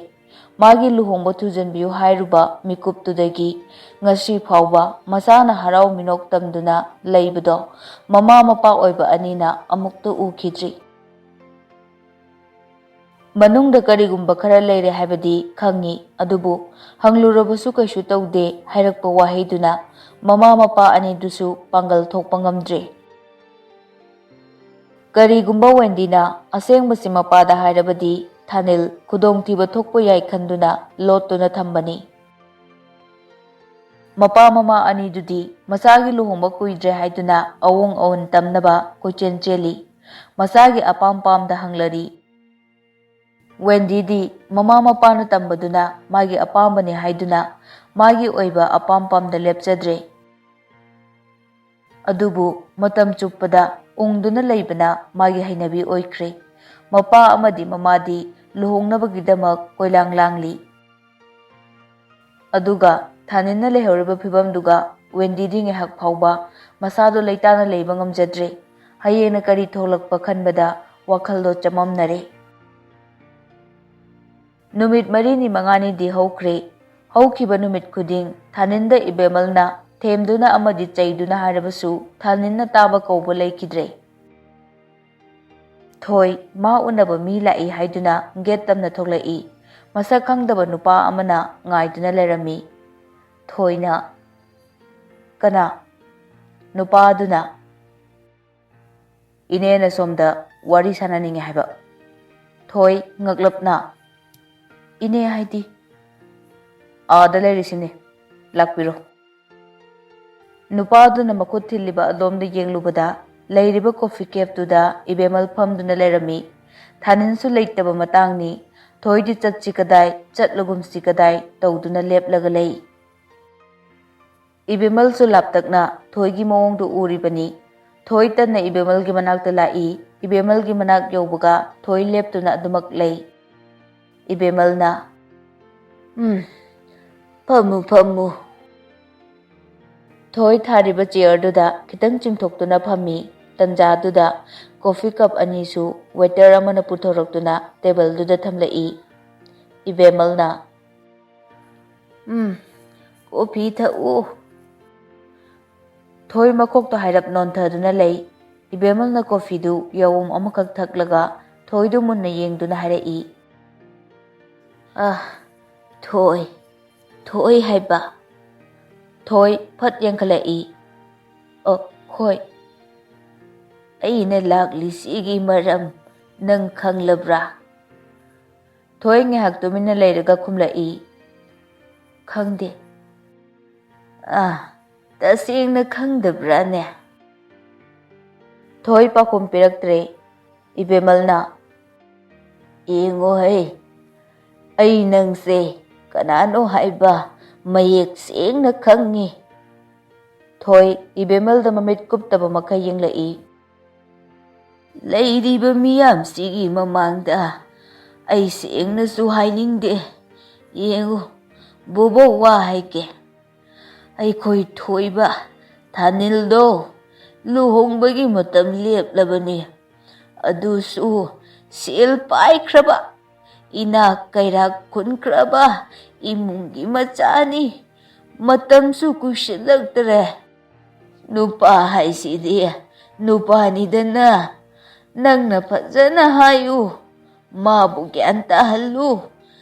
ꯃꯥꯒꯤ ꯂꯨꯍꯣꯡꯕ ꯊꯨꯖꯟꯕꯤꯌꯨ ꯍꯥꯏꯔꯨꯕ ꯃꯤꯀꯨꯞꯇꯨꯗꯒꯤ ꯉꯁꯤ ꯐꯥꯎꯕ ꯃꯆꯥꯅ ꯍꯔꯥꯎ ꯃꯤꯅꯣꯛ ꯇꯝꯗꯨꯅ ꯂꯩꯕꯗꯣ ꯃꯃꯥ ꯃꯄꯥ ꯑꯣꯏꯕ ꯑꯅꯤꯅ ꯑꯃꯨꯛꯇ ꯎꯈꯤꯗ꯭ꯔꯤ꯫ ꯃꯅꯨꯡꯗ ꯀꯔꯤꯒꯨꯝꯕ ꯈꯔ ꯂꯩꯔꯦ ꯍꯥꯏꯕꯗꯤ ꯈꯪꯉꯤ, ꯑꯗꯨꯕꯨ ꯍꯪꯂꯨꯔꯕꯁꯨ ꯀꯩꯁꯨ ꯇꯧꯗꯦ ꯍꯥꯏꯔꯛꯄ ꯋꯥꯍꯩꯗꯨꯅ ꯃꯃꯥ ꯃꯄꯥ ꯑꯅꯤꯗꯨꯁꯨ ꯄꯥꯡꯒꯜ ꯊꯣꯛꯄ ꯉꯝꯗ꯭ꯔꯦ꯫ ꯀꯔꯤꯒꯨꯝꯕ ꯋꯦꯟꯗꯤꯅ ꯑꯁꯦꯡꯕꯁꯤ ꯃꯄꯥꯗ ꯍꯥꯏꯔꯕꯗꯤ ꯊꯥꯅꯤꯜ ꯈꯨꯗꯣꯡꯊꯤꯕ ꯊꯣꯛꯄ ꯌꯥꯏ ꯈꯟꯗꯨꯅ ꯂꯣꯠꯇꯨꯅ ꯊꯝꯕꯅꯤ꯫ ꯃꯄꯥ ꯃꯃꯥ ꯑꯅꯤꯗꯨꯗꯤ ꯃꯆꯥꯒꯤ ꯂꯨꯍꯣꯡꯕ ꯀꯨꯏꯗ꯭ꯔꯦ ꯍꯥꯏꯗꯨꯅ ꯑꯑꯣꯡ ꯑꯑꯣꯟ ꯇꯝꯅꯕ ꯀꯣꯏꯆꯦꯟ ꯆꯦꯜꯂꯤ꯫ ꯃꯆꯥꯒꯤ ꯑꯄꯥꯝ ꯄꯥꯝꯗ ꯍꯪꯂꯔꯤ꯫ ꯋꯦꯟꯗꯤꯗꯤ ꯃꯃꯥ ꯃꯄꯥꯅ ꯇꯝꯕꯗꯨꯅ ꯃꯥꯒꯤ ꯑꯄꯥꯝꯕꯅꯤ ꯍꯥꯏꯗꯨꯅ ꯃꯥꯒꯤ ꯑꯣꯏꯕ ꯑꯄꯥꯝ ꯄꯥꯝꯗ ꯂꯦꯞꯆꯗ꯭ꯔꯦ꯫ ꯑꯗꯨꯕꯨ ꯃꯇꯝ ꯆꯨꯞꯄꯗ ꯎꯪꯗꯨꯅ ꯂꯩꯕꯅ ꯃꯥꯒꯤ ꯍꯩꯅꯕꯤ ꯑꯣꯏꯈ꯭ꯔꯦ꯫ ꯃꯄꯥ ꯑꯃꯗꯤ ꯃꯃꯥꯗꯤ ꯂꯨꯍꯣꯡꯅꯕꯒꯤꯗꯃꯛ ꯀꯣꯏꯂꯥꯡ ꯂꯥꯡꯂꯤ꯫ ꯑꯗꯨꯒ ꯊꯥꯅꯤꯟꯅ ꯂꯩꯍꯧꯔꯤꯕ ꯐꯤꯕꯝꯗꯨꯒ ꯋꯦꯟꯗꯤꯗꯤ ꯉꯥꯏꯍꯥꯛ ꯐꯥꯎꯕ ꯃꯁꯥꯗꯣ ꯂꯩꯇꯥꯅ ꯂꯩꯕ ꯉꯝꯖꯗ꯭ꯔꯦ꯫ ꯍꯌꯦꯡꯅ ꯀꯔꯤ ꯊꯣꯛꯂꯛꯄ ꯈꯟꯕꯗ ꯋꯥꯈꯜꯗꯣ ꯆꯃꯝꯅꯔꯦ꯫ ꯅꯨꯃꯤꯠ ꯃꯔꯤꯅꯤ ꯃꯉꯥꯅꯤꯗꯤ ꯍꯧꯈ꯭ꯔꯦ꯫ ꯍꯧꯈꯤꯕ ꯅꯨꯃꯤꯠ ꯈꯨꯗꯤꯡ ꯊꯥꯅꯤꯟꯗ ꯏꯕꯦꯃꯜꯅ ꯊꯦꯝꯗꯨꯅ ꯑꯃꯗꯤ ꯆꯩꯗꯨꯅ ꯍꯥꯏꯔꯕꯁꯨ ꯊꯥꯅꯤꯟꯅ ꯇꯥꯕ ꯀꯧꯕ ꯂꯩꯈꯤꯗ꯭ꯔꯦ꯫ ꯊꯣꯏ, ꯃꯥ ꯎꯅꯕ ꯃꯤ ꯂꯥꯛꯏ ꯍꯥꯏꯗꯨꯅ ꯒꯦꯠ ꯇꯝꯅ ꯊꯣꯛꯂꯛꯏ꯫ ꯃꯁꯛ ꯈꯪꯗꯕ ꯅꯨꯄꯥ ꯑꯃꯅ ꯉꯥꯏꯗꯨꯅ ꯂꯩꯔꯝꯃꯤ꯫ ꯊꯣꯏꯅ, "ꯀꯅꯥ?" ꯅꯨꯄꯥꯗꯨꯅ, "ꯏꯅꯦꯅ ꯁꯣꯝꯗ ꯋꯥꯔꯤ ꯁꯥꯟꯅꯅꯤꯡꯉꯦ ꯍꯥꯏꯕ꯫" ꯊꯣꯏ ꯉꯛꯂꯞꯅ, "ꯏꯅꯦ ꯍꯥꯏꯗꯤ?" "ꯑꯥꯗ ꯂꯩꯔꯤꯁꯤꯅꯦ, ꯂꯥꯛꯄꯤꯔꯣ꯫" ꯅꯨꯄꯥꯗꯨꯅ ꯃꯈꯨꯠ ꯊꯤꯜꯂꯤꯕ ꯑꯗꯣꯝꯗ ꯌꯦꯡꯂꯨꯕꯗ, ꯂꯩꯔꯤꯕ ꯀꯣꯐꯤ ꯀꯦꯞꯇꯨꯗ ꯏꯕꯦꯃꯜ ꯐꯝꯗꯨꯅ ꯂꯩꯔꯝꯃꯤ꯫ ꯊꯥꯅꯤꯟꯁꯨ ꯂꯩꯇꯕ ꯃꯇꯥꯡꯅꯤ꯫ ꯊꯣꯏꯗꯤ ꯆꯠꯁꯤ ꯀꯗꯥꯏ, ꯆꯠꯂꯒꯨꯝꯁꯤ ꯀꯗꯥꯏ ꯇꯧꯗꯨꯅ ꯂꯦꯞꯂꯒ ꯂꯩ꯫ ꯏꯕꯦꯃꯜꯁꯨ ꯂꯥꯞꯇꯛꯅ ꯊꯣꯏꯒꯤ ꯃꯑꯣꯡꯗꯨ ꯎꯔꯤꯕꯅꯤ꯫ ꯊꯣꯏ ꯇꯟꯅ ꯏꯕꯦꯃꯜꯒꯤ ꯃꯅꯥꯛꯇ ꯂꯥꯛꯏ꯫ ꯏꯕꯦꯃꯜꯒꯤ ꯃꯅꯥꯛ ꯌꯧꯕꯒ ꯊꯣꯏ ꯂꯦꯞꯇꯨꯅ ꯑꯗꯨꯃꯛ ꯂꯩ꯫ ꯏꯕꯦꯃꯜꯅ, "ꯎꯝ, ꯐꯝꯃꯨ, ꯐꯝꯃꯨ꯫" ꯊꯣꯏ ꯊꯥꯔꯤꯕ ꯆꯤꯌꯔꯗꯨꯗ ꯈꯤꯇꯪ ꯆꯤꯡꯊꯣꯛꯇꯨꯅ ꯐꯝꯃꯤ꯫ ꯇꯟꯖꯥꯗꯨꯗ ꯀꯣꯐꯤ ꯀꯞ ꯑꯅꯤꯁꯨ ꯋꯦꯇꯔ ꯑꯃꯅ ꯄꯨꯊꯣꯔꯛꯇꯨꯅ ꯇꯦꯕꯜꯗꯨꯗ ꯊꯝꯂꯛꯏ꯫ ꯏꯕꯦꯃꯜꯅ, "ꯎꯝ, ꯀꯣꯐꯤ ꯊꯛꯎ꯫" ꯊꯣꯏ ꯃꯀꯣꯛꯇꯣ ꯍꯥꯏꯔꯞ ꯅꯣꯟꯊꯗꯨꯅ ꯂꯩ꯫ ꯏꯕꯦꯃꯜꯅ ꯀꯣꯐꯤꯗꯨ ꯌꯥꯋꯨꯝ ꯑꯃꯈꯛ ꯊꯛꯂꯒ ꯊꯣꯏꯗꯨ ꯃꯨꯟꯅ ꯌꯦꯡꯗꯨꯅ ꯍꯥꯏꯔꯛꯏ, "ꯑ, ꯊꯣꯏ, ꯊꯣꯏ ꯍꯥꯏꯕ?" ꯊꯣꯏ ꯐꯠ ꯌꯦꯡꯈꯠꯂꯛꯏ꯫ "ꯑ, ꯍꯣꯏ꯫ ꯑꯩꯅ ꯂꯥꯛꯂꯤꯁꯤꯒꯤ ꯃꯔꯝ ꯅꯪ ꯈꯪꯂꯕ꯭ꯔꯥ?" ꯊꯣꯏ ꯉꯥꯏꯍꯥꯛ ꯇꯨꯃꯤꯟꯅ ꯂꯩꯔꯒ ꯈꯨꯝꯂꯛꯏ, "ꯈꯪꯗꯦ꯫" "ꯑꯥ, ꯇꯁꯦꯡꯅ ꯈꯪꯗꯕ꯭ꯔꯥꯅꯦ?" ꯊꯣꯏ ꯄꯥꯎꯈꯨꯝ ꯄꯤꯔꯛꯇ꯭ꯔꯦ꯫ ꯏꯕꯦꯃꯜꯅ, "ꯌꯦꯡꯉꯣꯍꯦ, ꯑꯩ ꯅꯪꯁꯦ ꯀꯅꯥꯅꯣ ꯍꯥꯏꯕ ꯃꯌꯦꯛ ꯁꯦꯡꯅ ꯈꯪꯉꯤ꯫" ꯊꯣꯏ ꯏꯕꯦꯃꯜꯗ ꯃꯃꯤꯠ ꯀꯨꯞꯇꯕ ꯃꯈꯩ ꯌꯦꯡꯂꯛꯏ꯫ "ꯂꯩꯔꯤꯕ ꯃꯤꯌꯥꯝꯁꯤꯒꯤ ꯃꯃꯥꯡꯗ ꯑꯩ ꯁꯦꯡꯅꯁꯨ ꯍꯥꯏꯅꯤꯡꯗꯦ꯫ ꯌꯦꯡꯉꯨ, ꯕꯣꯕꯣꯛ ꯋꯥ ꯍꯥꯏꯒꯦ꯫ ꯑꯩꯈꯣꯏ ꯊꯣꯏꯕ ꯊꯥꯅꯤꯜꯗꯣ ꯂꯨꯍꯣꯡꯕꯒꯤ ꯃꯇꯝ ꯂꯦꯞꯂꯕꯅꯤ꯫ ꯑꯗꯨꯁꯨ ꯁꯦꯜ ꯄꯥꯏꯈ꯭ꯔꯕ, ꯏꯅꯥꯛ ꯀꯩꯔꯥꯛ ꯈꯨꯟꯈ꯭ꯔꯕ ꯏꯃꯨꯡꯒꯤ ꯃꯆꯥꯅꯤ꯫ ꯃꯇꯝꯁꯨ ꯀꯨꯏꯁꯤꯜꯂꯛꯇ꯭ꯔꯦ꯫ ꯅꯨꯄꯥ ꯍꯥꯏꯁꯤꯗꯤ ꯅꯨꯄꯥꯅꯤꯗꯅ꯫ ꯅꯪꯅ ꯐꯖꯅ ꯍꯥꯏꯌꯨ, ꯃꯥꯕꯨ ꯒ꯭ꯌꯥꯟ ꯇꯥꯍꯜꯂꯨ꯫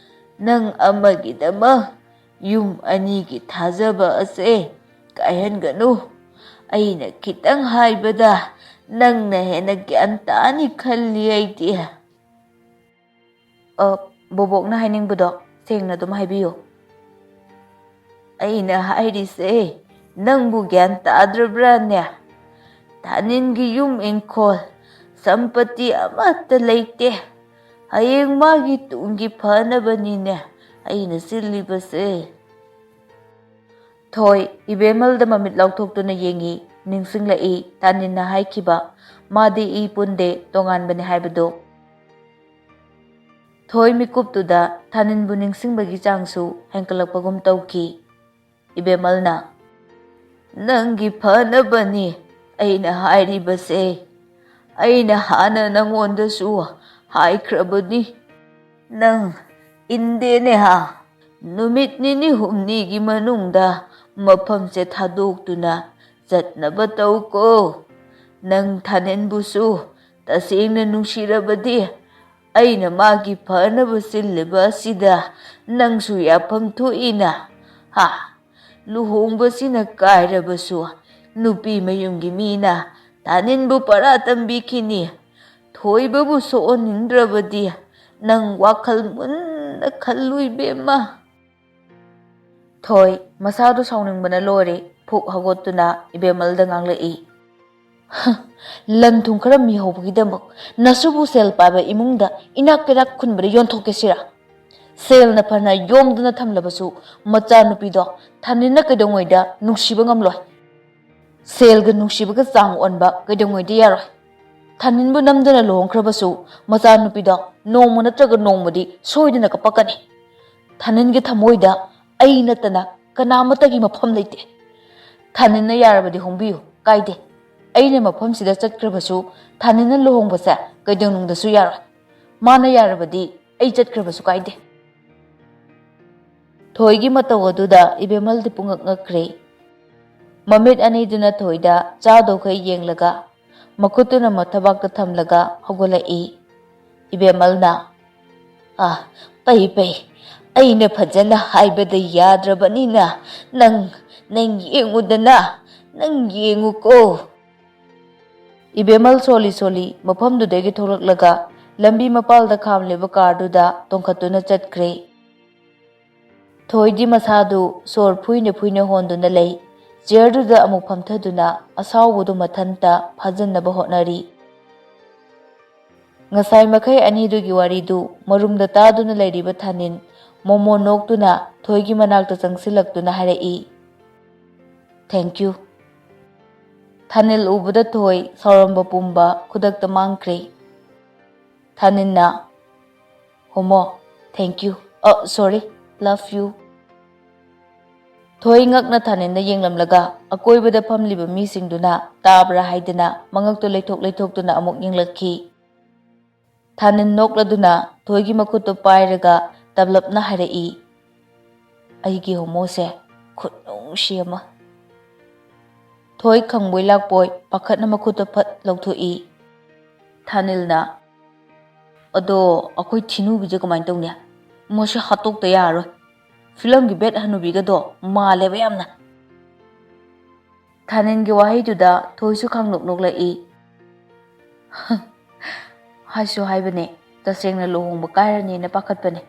ꯅꯪ ꯑꯃꯒꯤꯗꯃꯛ ꯌꯨꯝ ꯑꯅꯤꯒꯤ ꯊꯥꯖꯕ ꯑꯁꯦ ꯀꯥꯏꯍꯟꯒꯅꯨ꯫ ꯑꯩꯅ ꯈꯤꯇꯪ ꯍꯥꯏꯕꯗ ꯅꯪꯅ ꯍꯦꯟꯅ ꯒ꯭ꯌꯥꯟ ꯇꯥꯅꯤ ꯈꯜꯂꯤ ꯑꯩꯗꯤ꯫ ꯑ, ꯕꯣꯕꯣꯛꯅ ꯍꯥꯏꯅꯤꯡꯕꯗꯣ ꯁꯦꯡꯅ ꯑꯗꯨꯝ ꯍꯥꯏꯕꯤꯌꯨ꯫ ꯑꯩꯅ ꯍꯥꯏꯔꯤꯁꯦ ꯅꯪꯕꯨ ꯒ꯭ꯌꯥꯟ ꯇꯥꯗ꯭ꯔꯕ꯭ꯔꯥꯅꯦ? ꯊꯥꯅꯤꯟꯒꯤ ꯌꯨꯝ ꯏꯪꯈꯣꯜ, ꯁꯝꯄꯇꯤ ꯑꯃꯠꯇ ꯂꯩꯇꯦ꯫ ꯍꯌꯦꯡ ꯃꯥꯒꯤ ꯇꯨꯡꯒꯤ ꯐꯅꯕꯅꯤꯅꯦ ꯑꯩꯅ ꯁꯤꯜꯂꯤꯕꯁꯦ꯫ ꯊꯣꯏ ꯏꯕꯦꯝꯃꯜꯗ ꯃꯃꯤꯠ ꯂꯥꯎꯊꯣꯛꯇꯨꯅ ꯌꯦꯡꯉꯤ꯫ ꯅꯤꯡꯁꯤꯡꯂꯛꯏ ꯊꯥꯅꯤꯟꯅ ꯍꯥꯏꯈꯤꯕ, "ꯃꯥꯗꯤ ꯏ ꯄꯨꯟꯗꯦ, ꯇꯣꯉꯥꯟꯕꯅꯦ" ꯍꯥꯏꯕꯗꯨ꯫ ꯊꯣꯏ ꯃꯤꯀꯨꯞꯇꯨꯗ ꯊꯥꯅꯤꯟꯕꯨ ꯅꯤꯡꯁꯤꯡꯕꯒꯤ ꯆꯥꯡꯁꯨ ꯍꯦꯟꯀꯠꯂꯛꯄꯒꯨꯝ ꯇꯧꯈꯤ꯫ ꯏꯕꯦꯝꯃꯜꯅ, "ꯅꯪꯒꯤ ꯐꯅꯕꯅꯤ ꯑꯩꯅ ꯍꯥꯏꯔꯤꯕꯁꯦ꯫ ꯑꯩꯅ ꯍꯥꯟꯅ ꯅꯪꯉꯣꯟꯗꯁꯨ ꯍꯥꯏꯈ꯭ꯔꯕꯅꯤ, ꯅꯪ ꯏꯟꯗꯦꯅꯦ ꯍꯥ? ꯅꯨꯃꯤꯠ ꯅꯤꯅꯤ ꯍꯨꯝꯅꯤꯒꯤ ꯃꯅꯨꯡꯗ ꯃꯐꯝꯁꯦ ꯊꯥꯗꯣꯛꯇꯨꯅ ꯆꯠꯅꯕ ꯇꯧꯀꯣ꯫ ꯅꯪ ꯊꯥꯅꯤꯟꯕꯨꯁꯨ ꯇꯁꯦꯡꯅ ꯅꯨꯡꯁꯤꯔꯕꯗꯤ ꯑꯩꯅ ꯃꯥꯒꯤ ꯐꯅꯕ ꯁꯤꯜꯂꯤꯕ ꯑꯁꯤꯗ ꯅꯪꯁꯨ ꯌꯥꯐꯝ ꯊꯣꯛꯏꯅ꯫ ꯍꯥ? ꯂꯨꯍꯣꯡꯕꯁꯤꯅ ꯀꯥꯏꯔꯕꯁꯨ ꯅꯨꯄꯤ ꯃꯌꯨꯝꯒꯤ ꯃꯤꯅ ꯊꯥꯅꯤꯟꯕꯨ ꯄꯔꯥ ꯇꯝꯕꯤꯈꯤꯅꯤ꯫ ꯊꯣꯏꯕꯕꯨ ꯁꯣꯛꯍꯟꯅꯤꯡꯗ꯭ꯔꯕꯗꯤ ꯅꯪ ꯋꯥꯈꯜ ꯃꯨꯟꯅ ꯈꯜꯂꯨ ꯏꯕꯦꯝꯃ"꯫ ꯊꯣꯏ ꯃꯁꯥꯗꯨ ꯁꯥꯎꯅꯤꯡꯕꯅ ꯂꯣꯏꯔꯦ꯫ ꯐꯨꯛ ꯍꯧꯒꯠꯇꯨꯅ ꯏꯕꯦꯝꯃꯜꯗ ꯉꯥꯡꯂꯛꯏ, "ꯍ, ꯂꯟ ꯊꯨꯝ ꯈꯔ ꯃꯤꯍꯧꯕꯒꯤꯗꯃꯛ ꯅꯁꯨꯕꯨ ꯁꯦꯜ ꯄꯥꯏꯕ ꯏꯃꯨꯡꯗ ꯏꯅꯥꯛ ꯀꯩꯔꯥꯛ ꯈꯨꯟꯕꯗ ꯌꯣꯟꯊꯣꯛꯀꯦ ꯁꯤꯔꯥ? ꯁꯦꯜꯅ ꯐꯅ ꯌꯣꯝꯗꯨꯅ ꯊꯝꯂꯕꯁꯨ ꯃꯆꯥꯅꯨꯄꯤꯗꯣ ꯊꯥꯅꯤꯟꯅ ꯀꯩꯗꯧꯉꯩꯗ ꯅꯨꯡꯁꯤꯕ ꯉꯝꯂꯣꯏ꯫ ꯁꯦꯜꯒ ꯅꯨꯡꯁꯤꯕꯒ ꯆꯥꯡ ꯑꯣꯟꯕ ꯀꯩꯗꯧꯉꯩꯗ ꯌꯥꯔꯣꯏ꯫ ꯊꯥꯅꯤꯟꯕꯨ ꯅꯝꯗꯅ ꯂꯨꯍꯣꯡꯈ꯭ꯔꯕꯁꯨ ꯃꯆꯥꯅꯨꯄꯤꯗꯣ ꯅꯣꯡꯃ ꯅꯠꯇ꯭ꯔꯒ ꯅꯣꯡꯃꯗꯤ ꯁꯣꯏꯗꯅ ꯀꯞꯄꯛꯀꯅꯤ꯫ ꯊꯥꯅꯤꯟꯒꯤ ꯊꯃꯣꯏꯗ ꯑꯩ ꯅꯠꯇꯅ ꯀꯅꯥꯃꯠꯇꯒꯤ ꯃꯐꯝ ꯂꯩꯇꯦ꯫ ꯊꯥꯅꯤꯟꯅ ꯌꯥꯔꯕꯗꯤ ꯍꯣꯡꯕꯤꯌꯨ, ꯀꯥꯏꯗꯦ꯫ ꯑꯩꯅ ꯃꯐꯝꯁꯤꯗ ꯆꯠꯈ꯭ꯔꯕꯁꯨ ꯊꯥꯅꯤꯟꯅ ꯂꯨꯍꯣꯡꯕꯁꯦ ꯀꯩꯗꯧꯅꯨꯡꯗꯁꯨ ꯌꯥꯔꯣꯏ꯫ ꯃꯥꯅ ꯌꯥꯔꯕꯗꯤ ꯑꯩ ꯆꯠꯈ꯭ꯔꯕꯁꯨ ꯀꯥꯏꯗꯦ"꯫ ꯊꯣꯏꯒꯤ ꯃꯇꯧ ꯑꯗꯨꯗ ꯏꯕꯦꯝꯃꯜꯗꯤ ꯄꯨꯡꯉꯛ ꯉꯛꯈ꯭ꯔꯦ꯫ ꯃꯃꯤꯠ ꯑꯅꯤꯗꯨꯅ ꯊꯣꯏꯗ ꯆꯥꯗꯧꯈꯩ ꯌꯦꯡꯂꯒ, ꯃꯈꯨꯠꯇꯨꯅ ꯃꯊꯕꯥꯛꯇ ꯊꯝꯂꯒ ꯍꯧꯒꯠꯂꯛꯏ꯫ ꯏꯕꯦꯝꯃꯜꯅ, "ꯑꯥ, ꯄꯩ ꯄꯩ, ꯑꯩꯅ ꯐꯖꯅ ꯍꯥꯏꯕꯗ ꯌꯥꯗ꯭ꯔꯕꯅꯤꯅ ꯅꯪ, ꯅꯪ ꯌꯦꯡꯉꯨꯗꯅ, ꯅꯪ ꯌꯦꯡꯉꯨꯀꯣ꯫ ꯏꯕꯦꯝꯃꯜ ꯁꯣꯜꯂꯤ ꯁꯣꯜꯂꯤ ꯃꯐꯝꯗꯨꯗꯒꯤ ꯊꯣꯛꯂꯛꯂꯒ ꯂꯝꯕꯤ ꯃꯄꯥꯜꯗ ꯈꯥꯝꯂꯤꯕ ꯀꯥꯔꯗꯨꯗ ꯇꯣꯡꯈꯠꯇꯨꯅ ꯆꯠꯈ꯭ꯔꯦ꯫ ꯊꯣꯏꯗꯤ ꯃꯁꯥꯗꯨ ꯁꯣꯔ ꯐꯨꯏꯅ ꯐꯨꯏꯅ ꯍꯣꯟꯗꯨꯅ ꯂꯩ꯫ ꯆꯤꯌꯔꯗꯨꯗ ꯑꯃꯨꯛ ꯐꯝꯊꯗꯨꯅ ꯑꯁꯥꯎꯕꯗꯨ ꯃꯊꯟꯇ ꯐꯥꯖꯤꯟꯅꯕ ꯍꯣꯠꯅꯔꯤ꯫ ꯉꯁꯥꯏ ꯃꯈꯩ ꯑꯅꯤꯗꯨꯒꯤ ꯋꯥꯔꯤꯗꯨ ꯃꯔꯨꯝꯗ ꯇꯥꯗꯨꯅ ꯂꯩꯔꯤꯕ ꯊꯥꯅꯤꯟ ꯃꯣꯃꯣ ꯅꯣꯛꯇꯨꯅ ꯊꯣꯏꯒꯤ ꯃꯅꯥꯛꯇ ꯆꯪꯁꯤꯜꯂꯛꯇꯨꯅ ꯍꯥꯏꯔꯛꯏ, "Thank you." ꯊꯥꯅꯤꯜ ꯎꯕꯗ ꯊꯣꯏ ꯁꯥꯎꯔꯝꯕ ꯄꯨꯝꯕ ꯈꯨꯗꯛꯇ ꯃꯥꯡꯈ꯭ꯔꯦ꯫ ꯊꯥꯅꯤꯟꯅ, "ꯍꯣꯃꯣ, thank you, ꯑ, sorry, love you." ꯊꯣꯏ ꯉꯛꯅ ꯊꯥꯅꯤꯟꯗ ꯌꯦꯡꯂꯝꯂꯒ ꯑꯀꯣꯏꯕꯗ ꯐꯝꯂꯤꯕ ꯃꯤꯁꯤꯡꯗꯨꯅ ꯇꯥꯕ꯭ꯔꯥ ꯍꯥꯏꯗꯅ ꯃꯉꯛꯇꯨ ꯂꯩꯊꯣꯛ ꯂꯩꯊꯣꯛꯇꯨꯅ ꯑꯃꯨꯛ ꯌꯦꯡꯂꯛꯈꯤ꯫ ꯊꯥꯅꯤꯟ ꯅꯣꯛꯂꯗꯨꯅ ꯊꯣꯏꯒꯤ ꯃꯈꯨꯠꯇꯨ ꯄꯥꯏꯔꯒ ꯇꯞꯂꯞꯅ ꯍꯥꯏꯔꯛꯏ, "ꯑꯩꯒꯤ ꯍꯣꯃꯣꯁꯦ ꯈꯨꯠ ꯅꯨꯡꯁꯤ ꯑꯃ!" ꯊꯣꯏ ꯈꯪꯕꯣꯏ ꯂꯥꯛꯄꯣꯏ ꯄꯥꯈꯠꯅ ꯃꯈꯨꯠꯇꯨ ꯐꯠ ꯂꯧꯊꯣꯛꯏ꯫ ꯊꯥꯅꯤꯜꯅ, "ꯑꯗꯣ ꯑꯩꯈꯣꯏ ꯊꯤꯅꯨꯕꯤꯁꯦ ꯀꯃꯥꯏꯅ ꯇꯧꯅꯤ? ꯃꯁꯤ ꯍꯥꯠꯇꯣꯛꯇ ꯌꯥꯔꯔꯣꯏ꯫ ꯐꯤꯂꯝꯒꯤ ꯕꯦꯠ ꯍꯅꯨꯕꯤꯒꯗꯣ ꯃꯥꯜꯂꯦꯕ ꯌꯥꯝꯅ꯫" ꯊꯥꯅꯤꯟꯒꯤ ꯋꯥꯍꯩꯗꯨꯗ ꯊꯣꯏꯁꯨ ꯈꯪꯅꯣꯛ ꯅꯣꯛꯂꯛꯏ꯫ "ꯍꯥꯏꯁꯨ ꯍꯥꯏꯕꯅꯦ, ꯇꯁꯦꯡꯅ ꯂꯨꯍꯣꯡꯕ ꯀꯥꯏꯔꯅꯦꯅ ꯄꯥꯈꯠꯄꯅꯦ꯫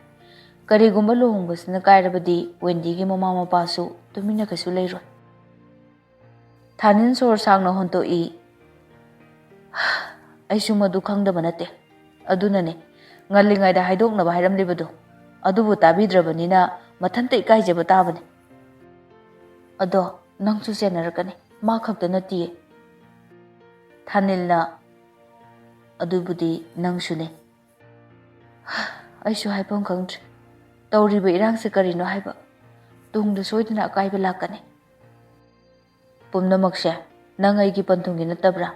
ꯀꯔꯤꯒꯨꯝꯕ ꯂꯨꯍꯣꯡꯕꯁꯤꯅ ꯀꯥꯏꯔꯕꯗꯤ ꯋꯦꯟꯗꯤꯒꯤ ꯃꯃꯥ ꯃꯄꯥꯁꯨ ꯇꯨꯃꯤꯟꯅ ꯀꯩꯁꯨ ꯂꯩꯔꯣꯏ꯫" ꯊꯥꯅꯤꯟ ꯁꯣꯔ ꯁꯥꯡꯅ ꯍꯣꯟꯇꯣꯛꯏ꯫ "ꯑꯩꯁꯨ ꯃꯗꯨ ꯈꯪꯗꯕ ꯅꯠꯇꯦ꯫ ꯑꯗꯨꯅꯅꯦ ꯉꯜꯂꯤꯉꯩꯗ ꯍꯥꯏꯗꯣꯛꯅꯕ ꯍꯥꯏꯔꯝꯂꯤꯕꯗꯣ꯫ ꯑꯗꯨꯕꯨ ꯇꯥꯕꯤꯗ꯭ꯔꯕꯅꯤꯅ ꯃꯊꯟꯇ ꯏꯀꯥꯏꯖꯕ ꯇꯥꯕꯅꯦ꯫ ꯑꯗꯣ ꯅꯪꯁꯨ ꯆꯦꯟꯅꯔꯛꯀꯅꯤ, ꯃꯥ ꯈꯛꯇ ꯅꯠꯇꯤꯌꯦ꯫" ꯊꯥꯅꯤꯜꯅ, "ꯑꯗꯨꯕꯨꯗꯤ ꯅꯪꯁꯨꯅꯦ꯫" "ꯑꯩꯁꯨ ꯍꯥꯏꯐꯝ ꯈꯪꯗ꯭ꯔꯦ꯫ ꯇꯧꯔꯤꯕ ꯏꯔꯥꯡꯁꯦ ꯀꯔꯤꯅꯣ ꯍꯥꯏꯕ? ꯇꯨꯡꯗ ꯁꯣꯏꯗꯅ ꯑꯀꯥꯏꯕ ꯂꯥꯛꯀꯅꯤ꯫" "ꯄꯨꯝꯅꯃꯛꯁꯦ ꯅꯪ ꯑꯩꯒꯤ ꯄꯟꯊꯨꯡꯒꯤ ꯅꯠꯇꯕ꯭ꯔꯥ?"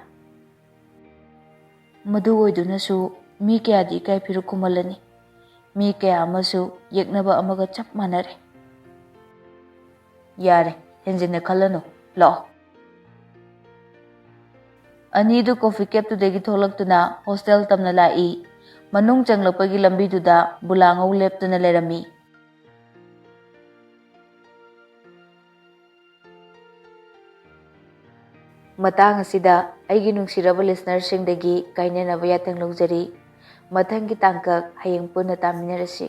"ꯃꯗꯨ ꯑꯣꯏꯗꯨꯅꯁꯨ ꯃꯤ ꯀꯌꯥꯗꯤ ꯏꯀꯥꯏ ꯐꯤꯔꯨꯛ ꯈꯨꯝꯍꯜꯂꯅꯤ꯫ ꯃꯤ ꯀꯌꯥ ꯑꯃꯁꯨ ꯌꯦꯛꯅꯕ ꯑꯃꯒ ꯆꯞ ꯃꯥꯟꯅꯔꯦ꯫" "ꯌꯥꯔꯦ, ꯍꯦꯟꯖꯤꯟꯅ ꯈꯜꯂꯅꯨ꯫ ꯂꯥꯛꯑꯣ꯫" ꯑꯅꯤꯗꯨ ꯀꯣꯐꯤ ꯀꯦꯞꯇꯨꯗꯒꯤ ꯊꯣꯛꯂꯛꯇꯨꯅ ꯍꯣꯁꯇꯦꯜ ꯇꯝꯅ ꯂꯥꯛꯏ꯫ ꯃꯅꯨꯡ ꯆꯪꯂꯛꯄꯒꯤ ꯂꯝꯕꯤꯗꯨꯗ ꯕꯨꯂꯥꯉꯧ ꯂꯦꯞꯇꯨꯅ ꯂꯩꯔꯝꯃꯤ꯫ ꯃꯇꯥꯡ ꯑꯁꯤꯗ ꯑꯩꯒꯤ ꯅꯨꯡꯁꯤꯔꯕ listenerꯁꯤꯡꯗꯒꯤ ꯀꯥꯏꯅꯅꯕ ꯌꯥꯊꯪ ꯂꯧꯖꯔꯤ꯫ ꯃꯊꯪꯒꯤ ꯇꯥꯡꯀꯛ ꯍꯌꯦꯡ ꯄꯨꯟꯅ ꯇꯥꯃꯤꯟꯅꯔꯁꯤ꯫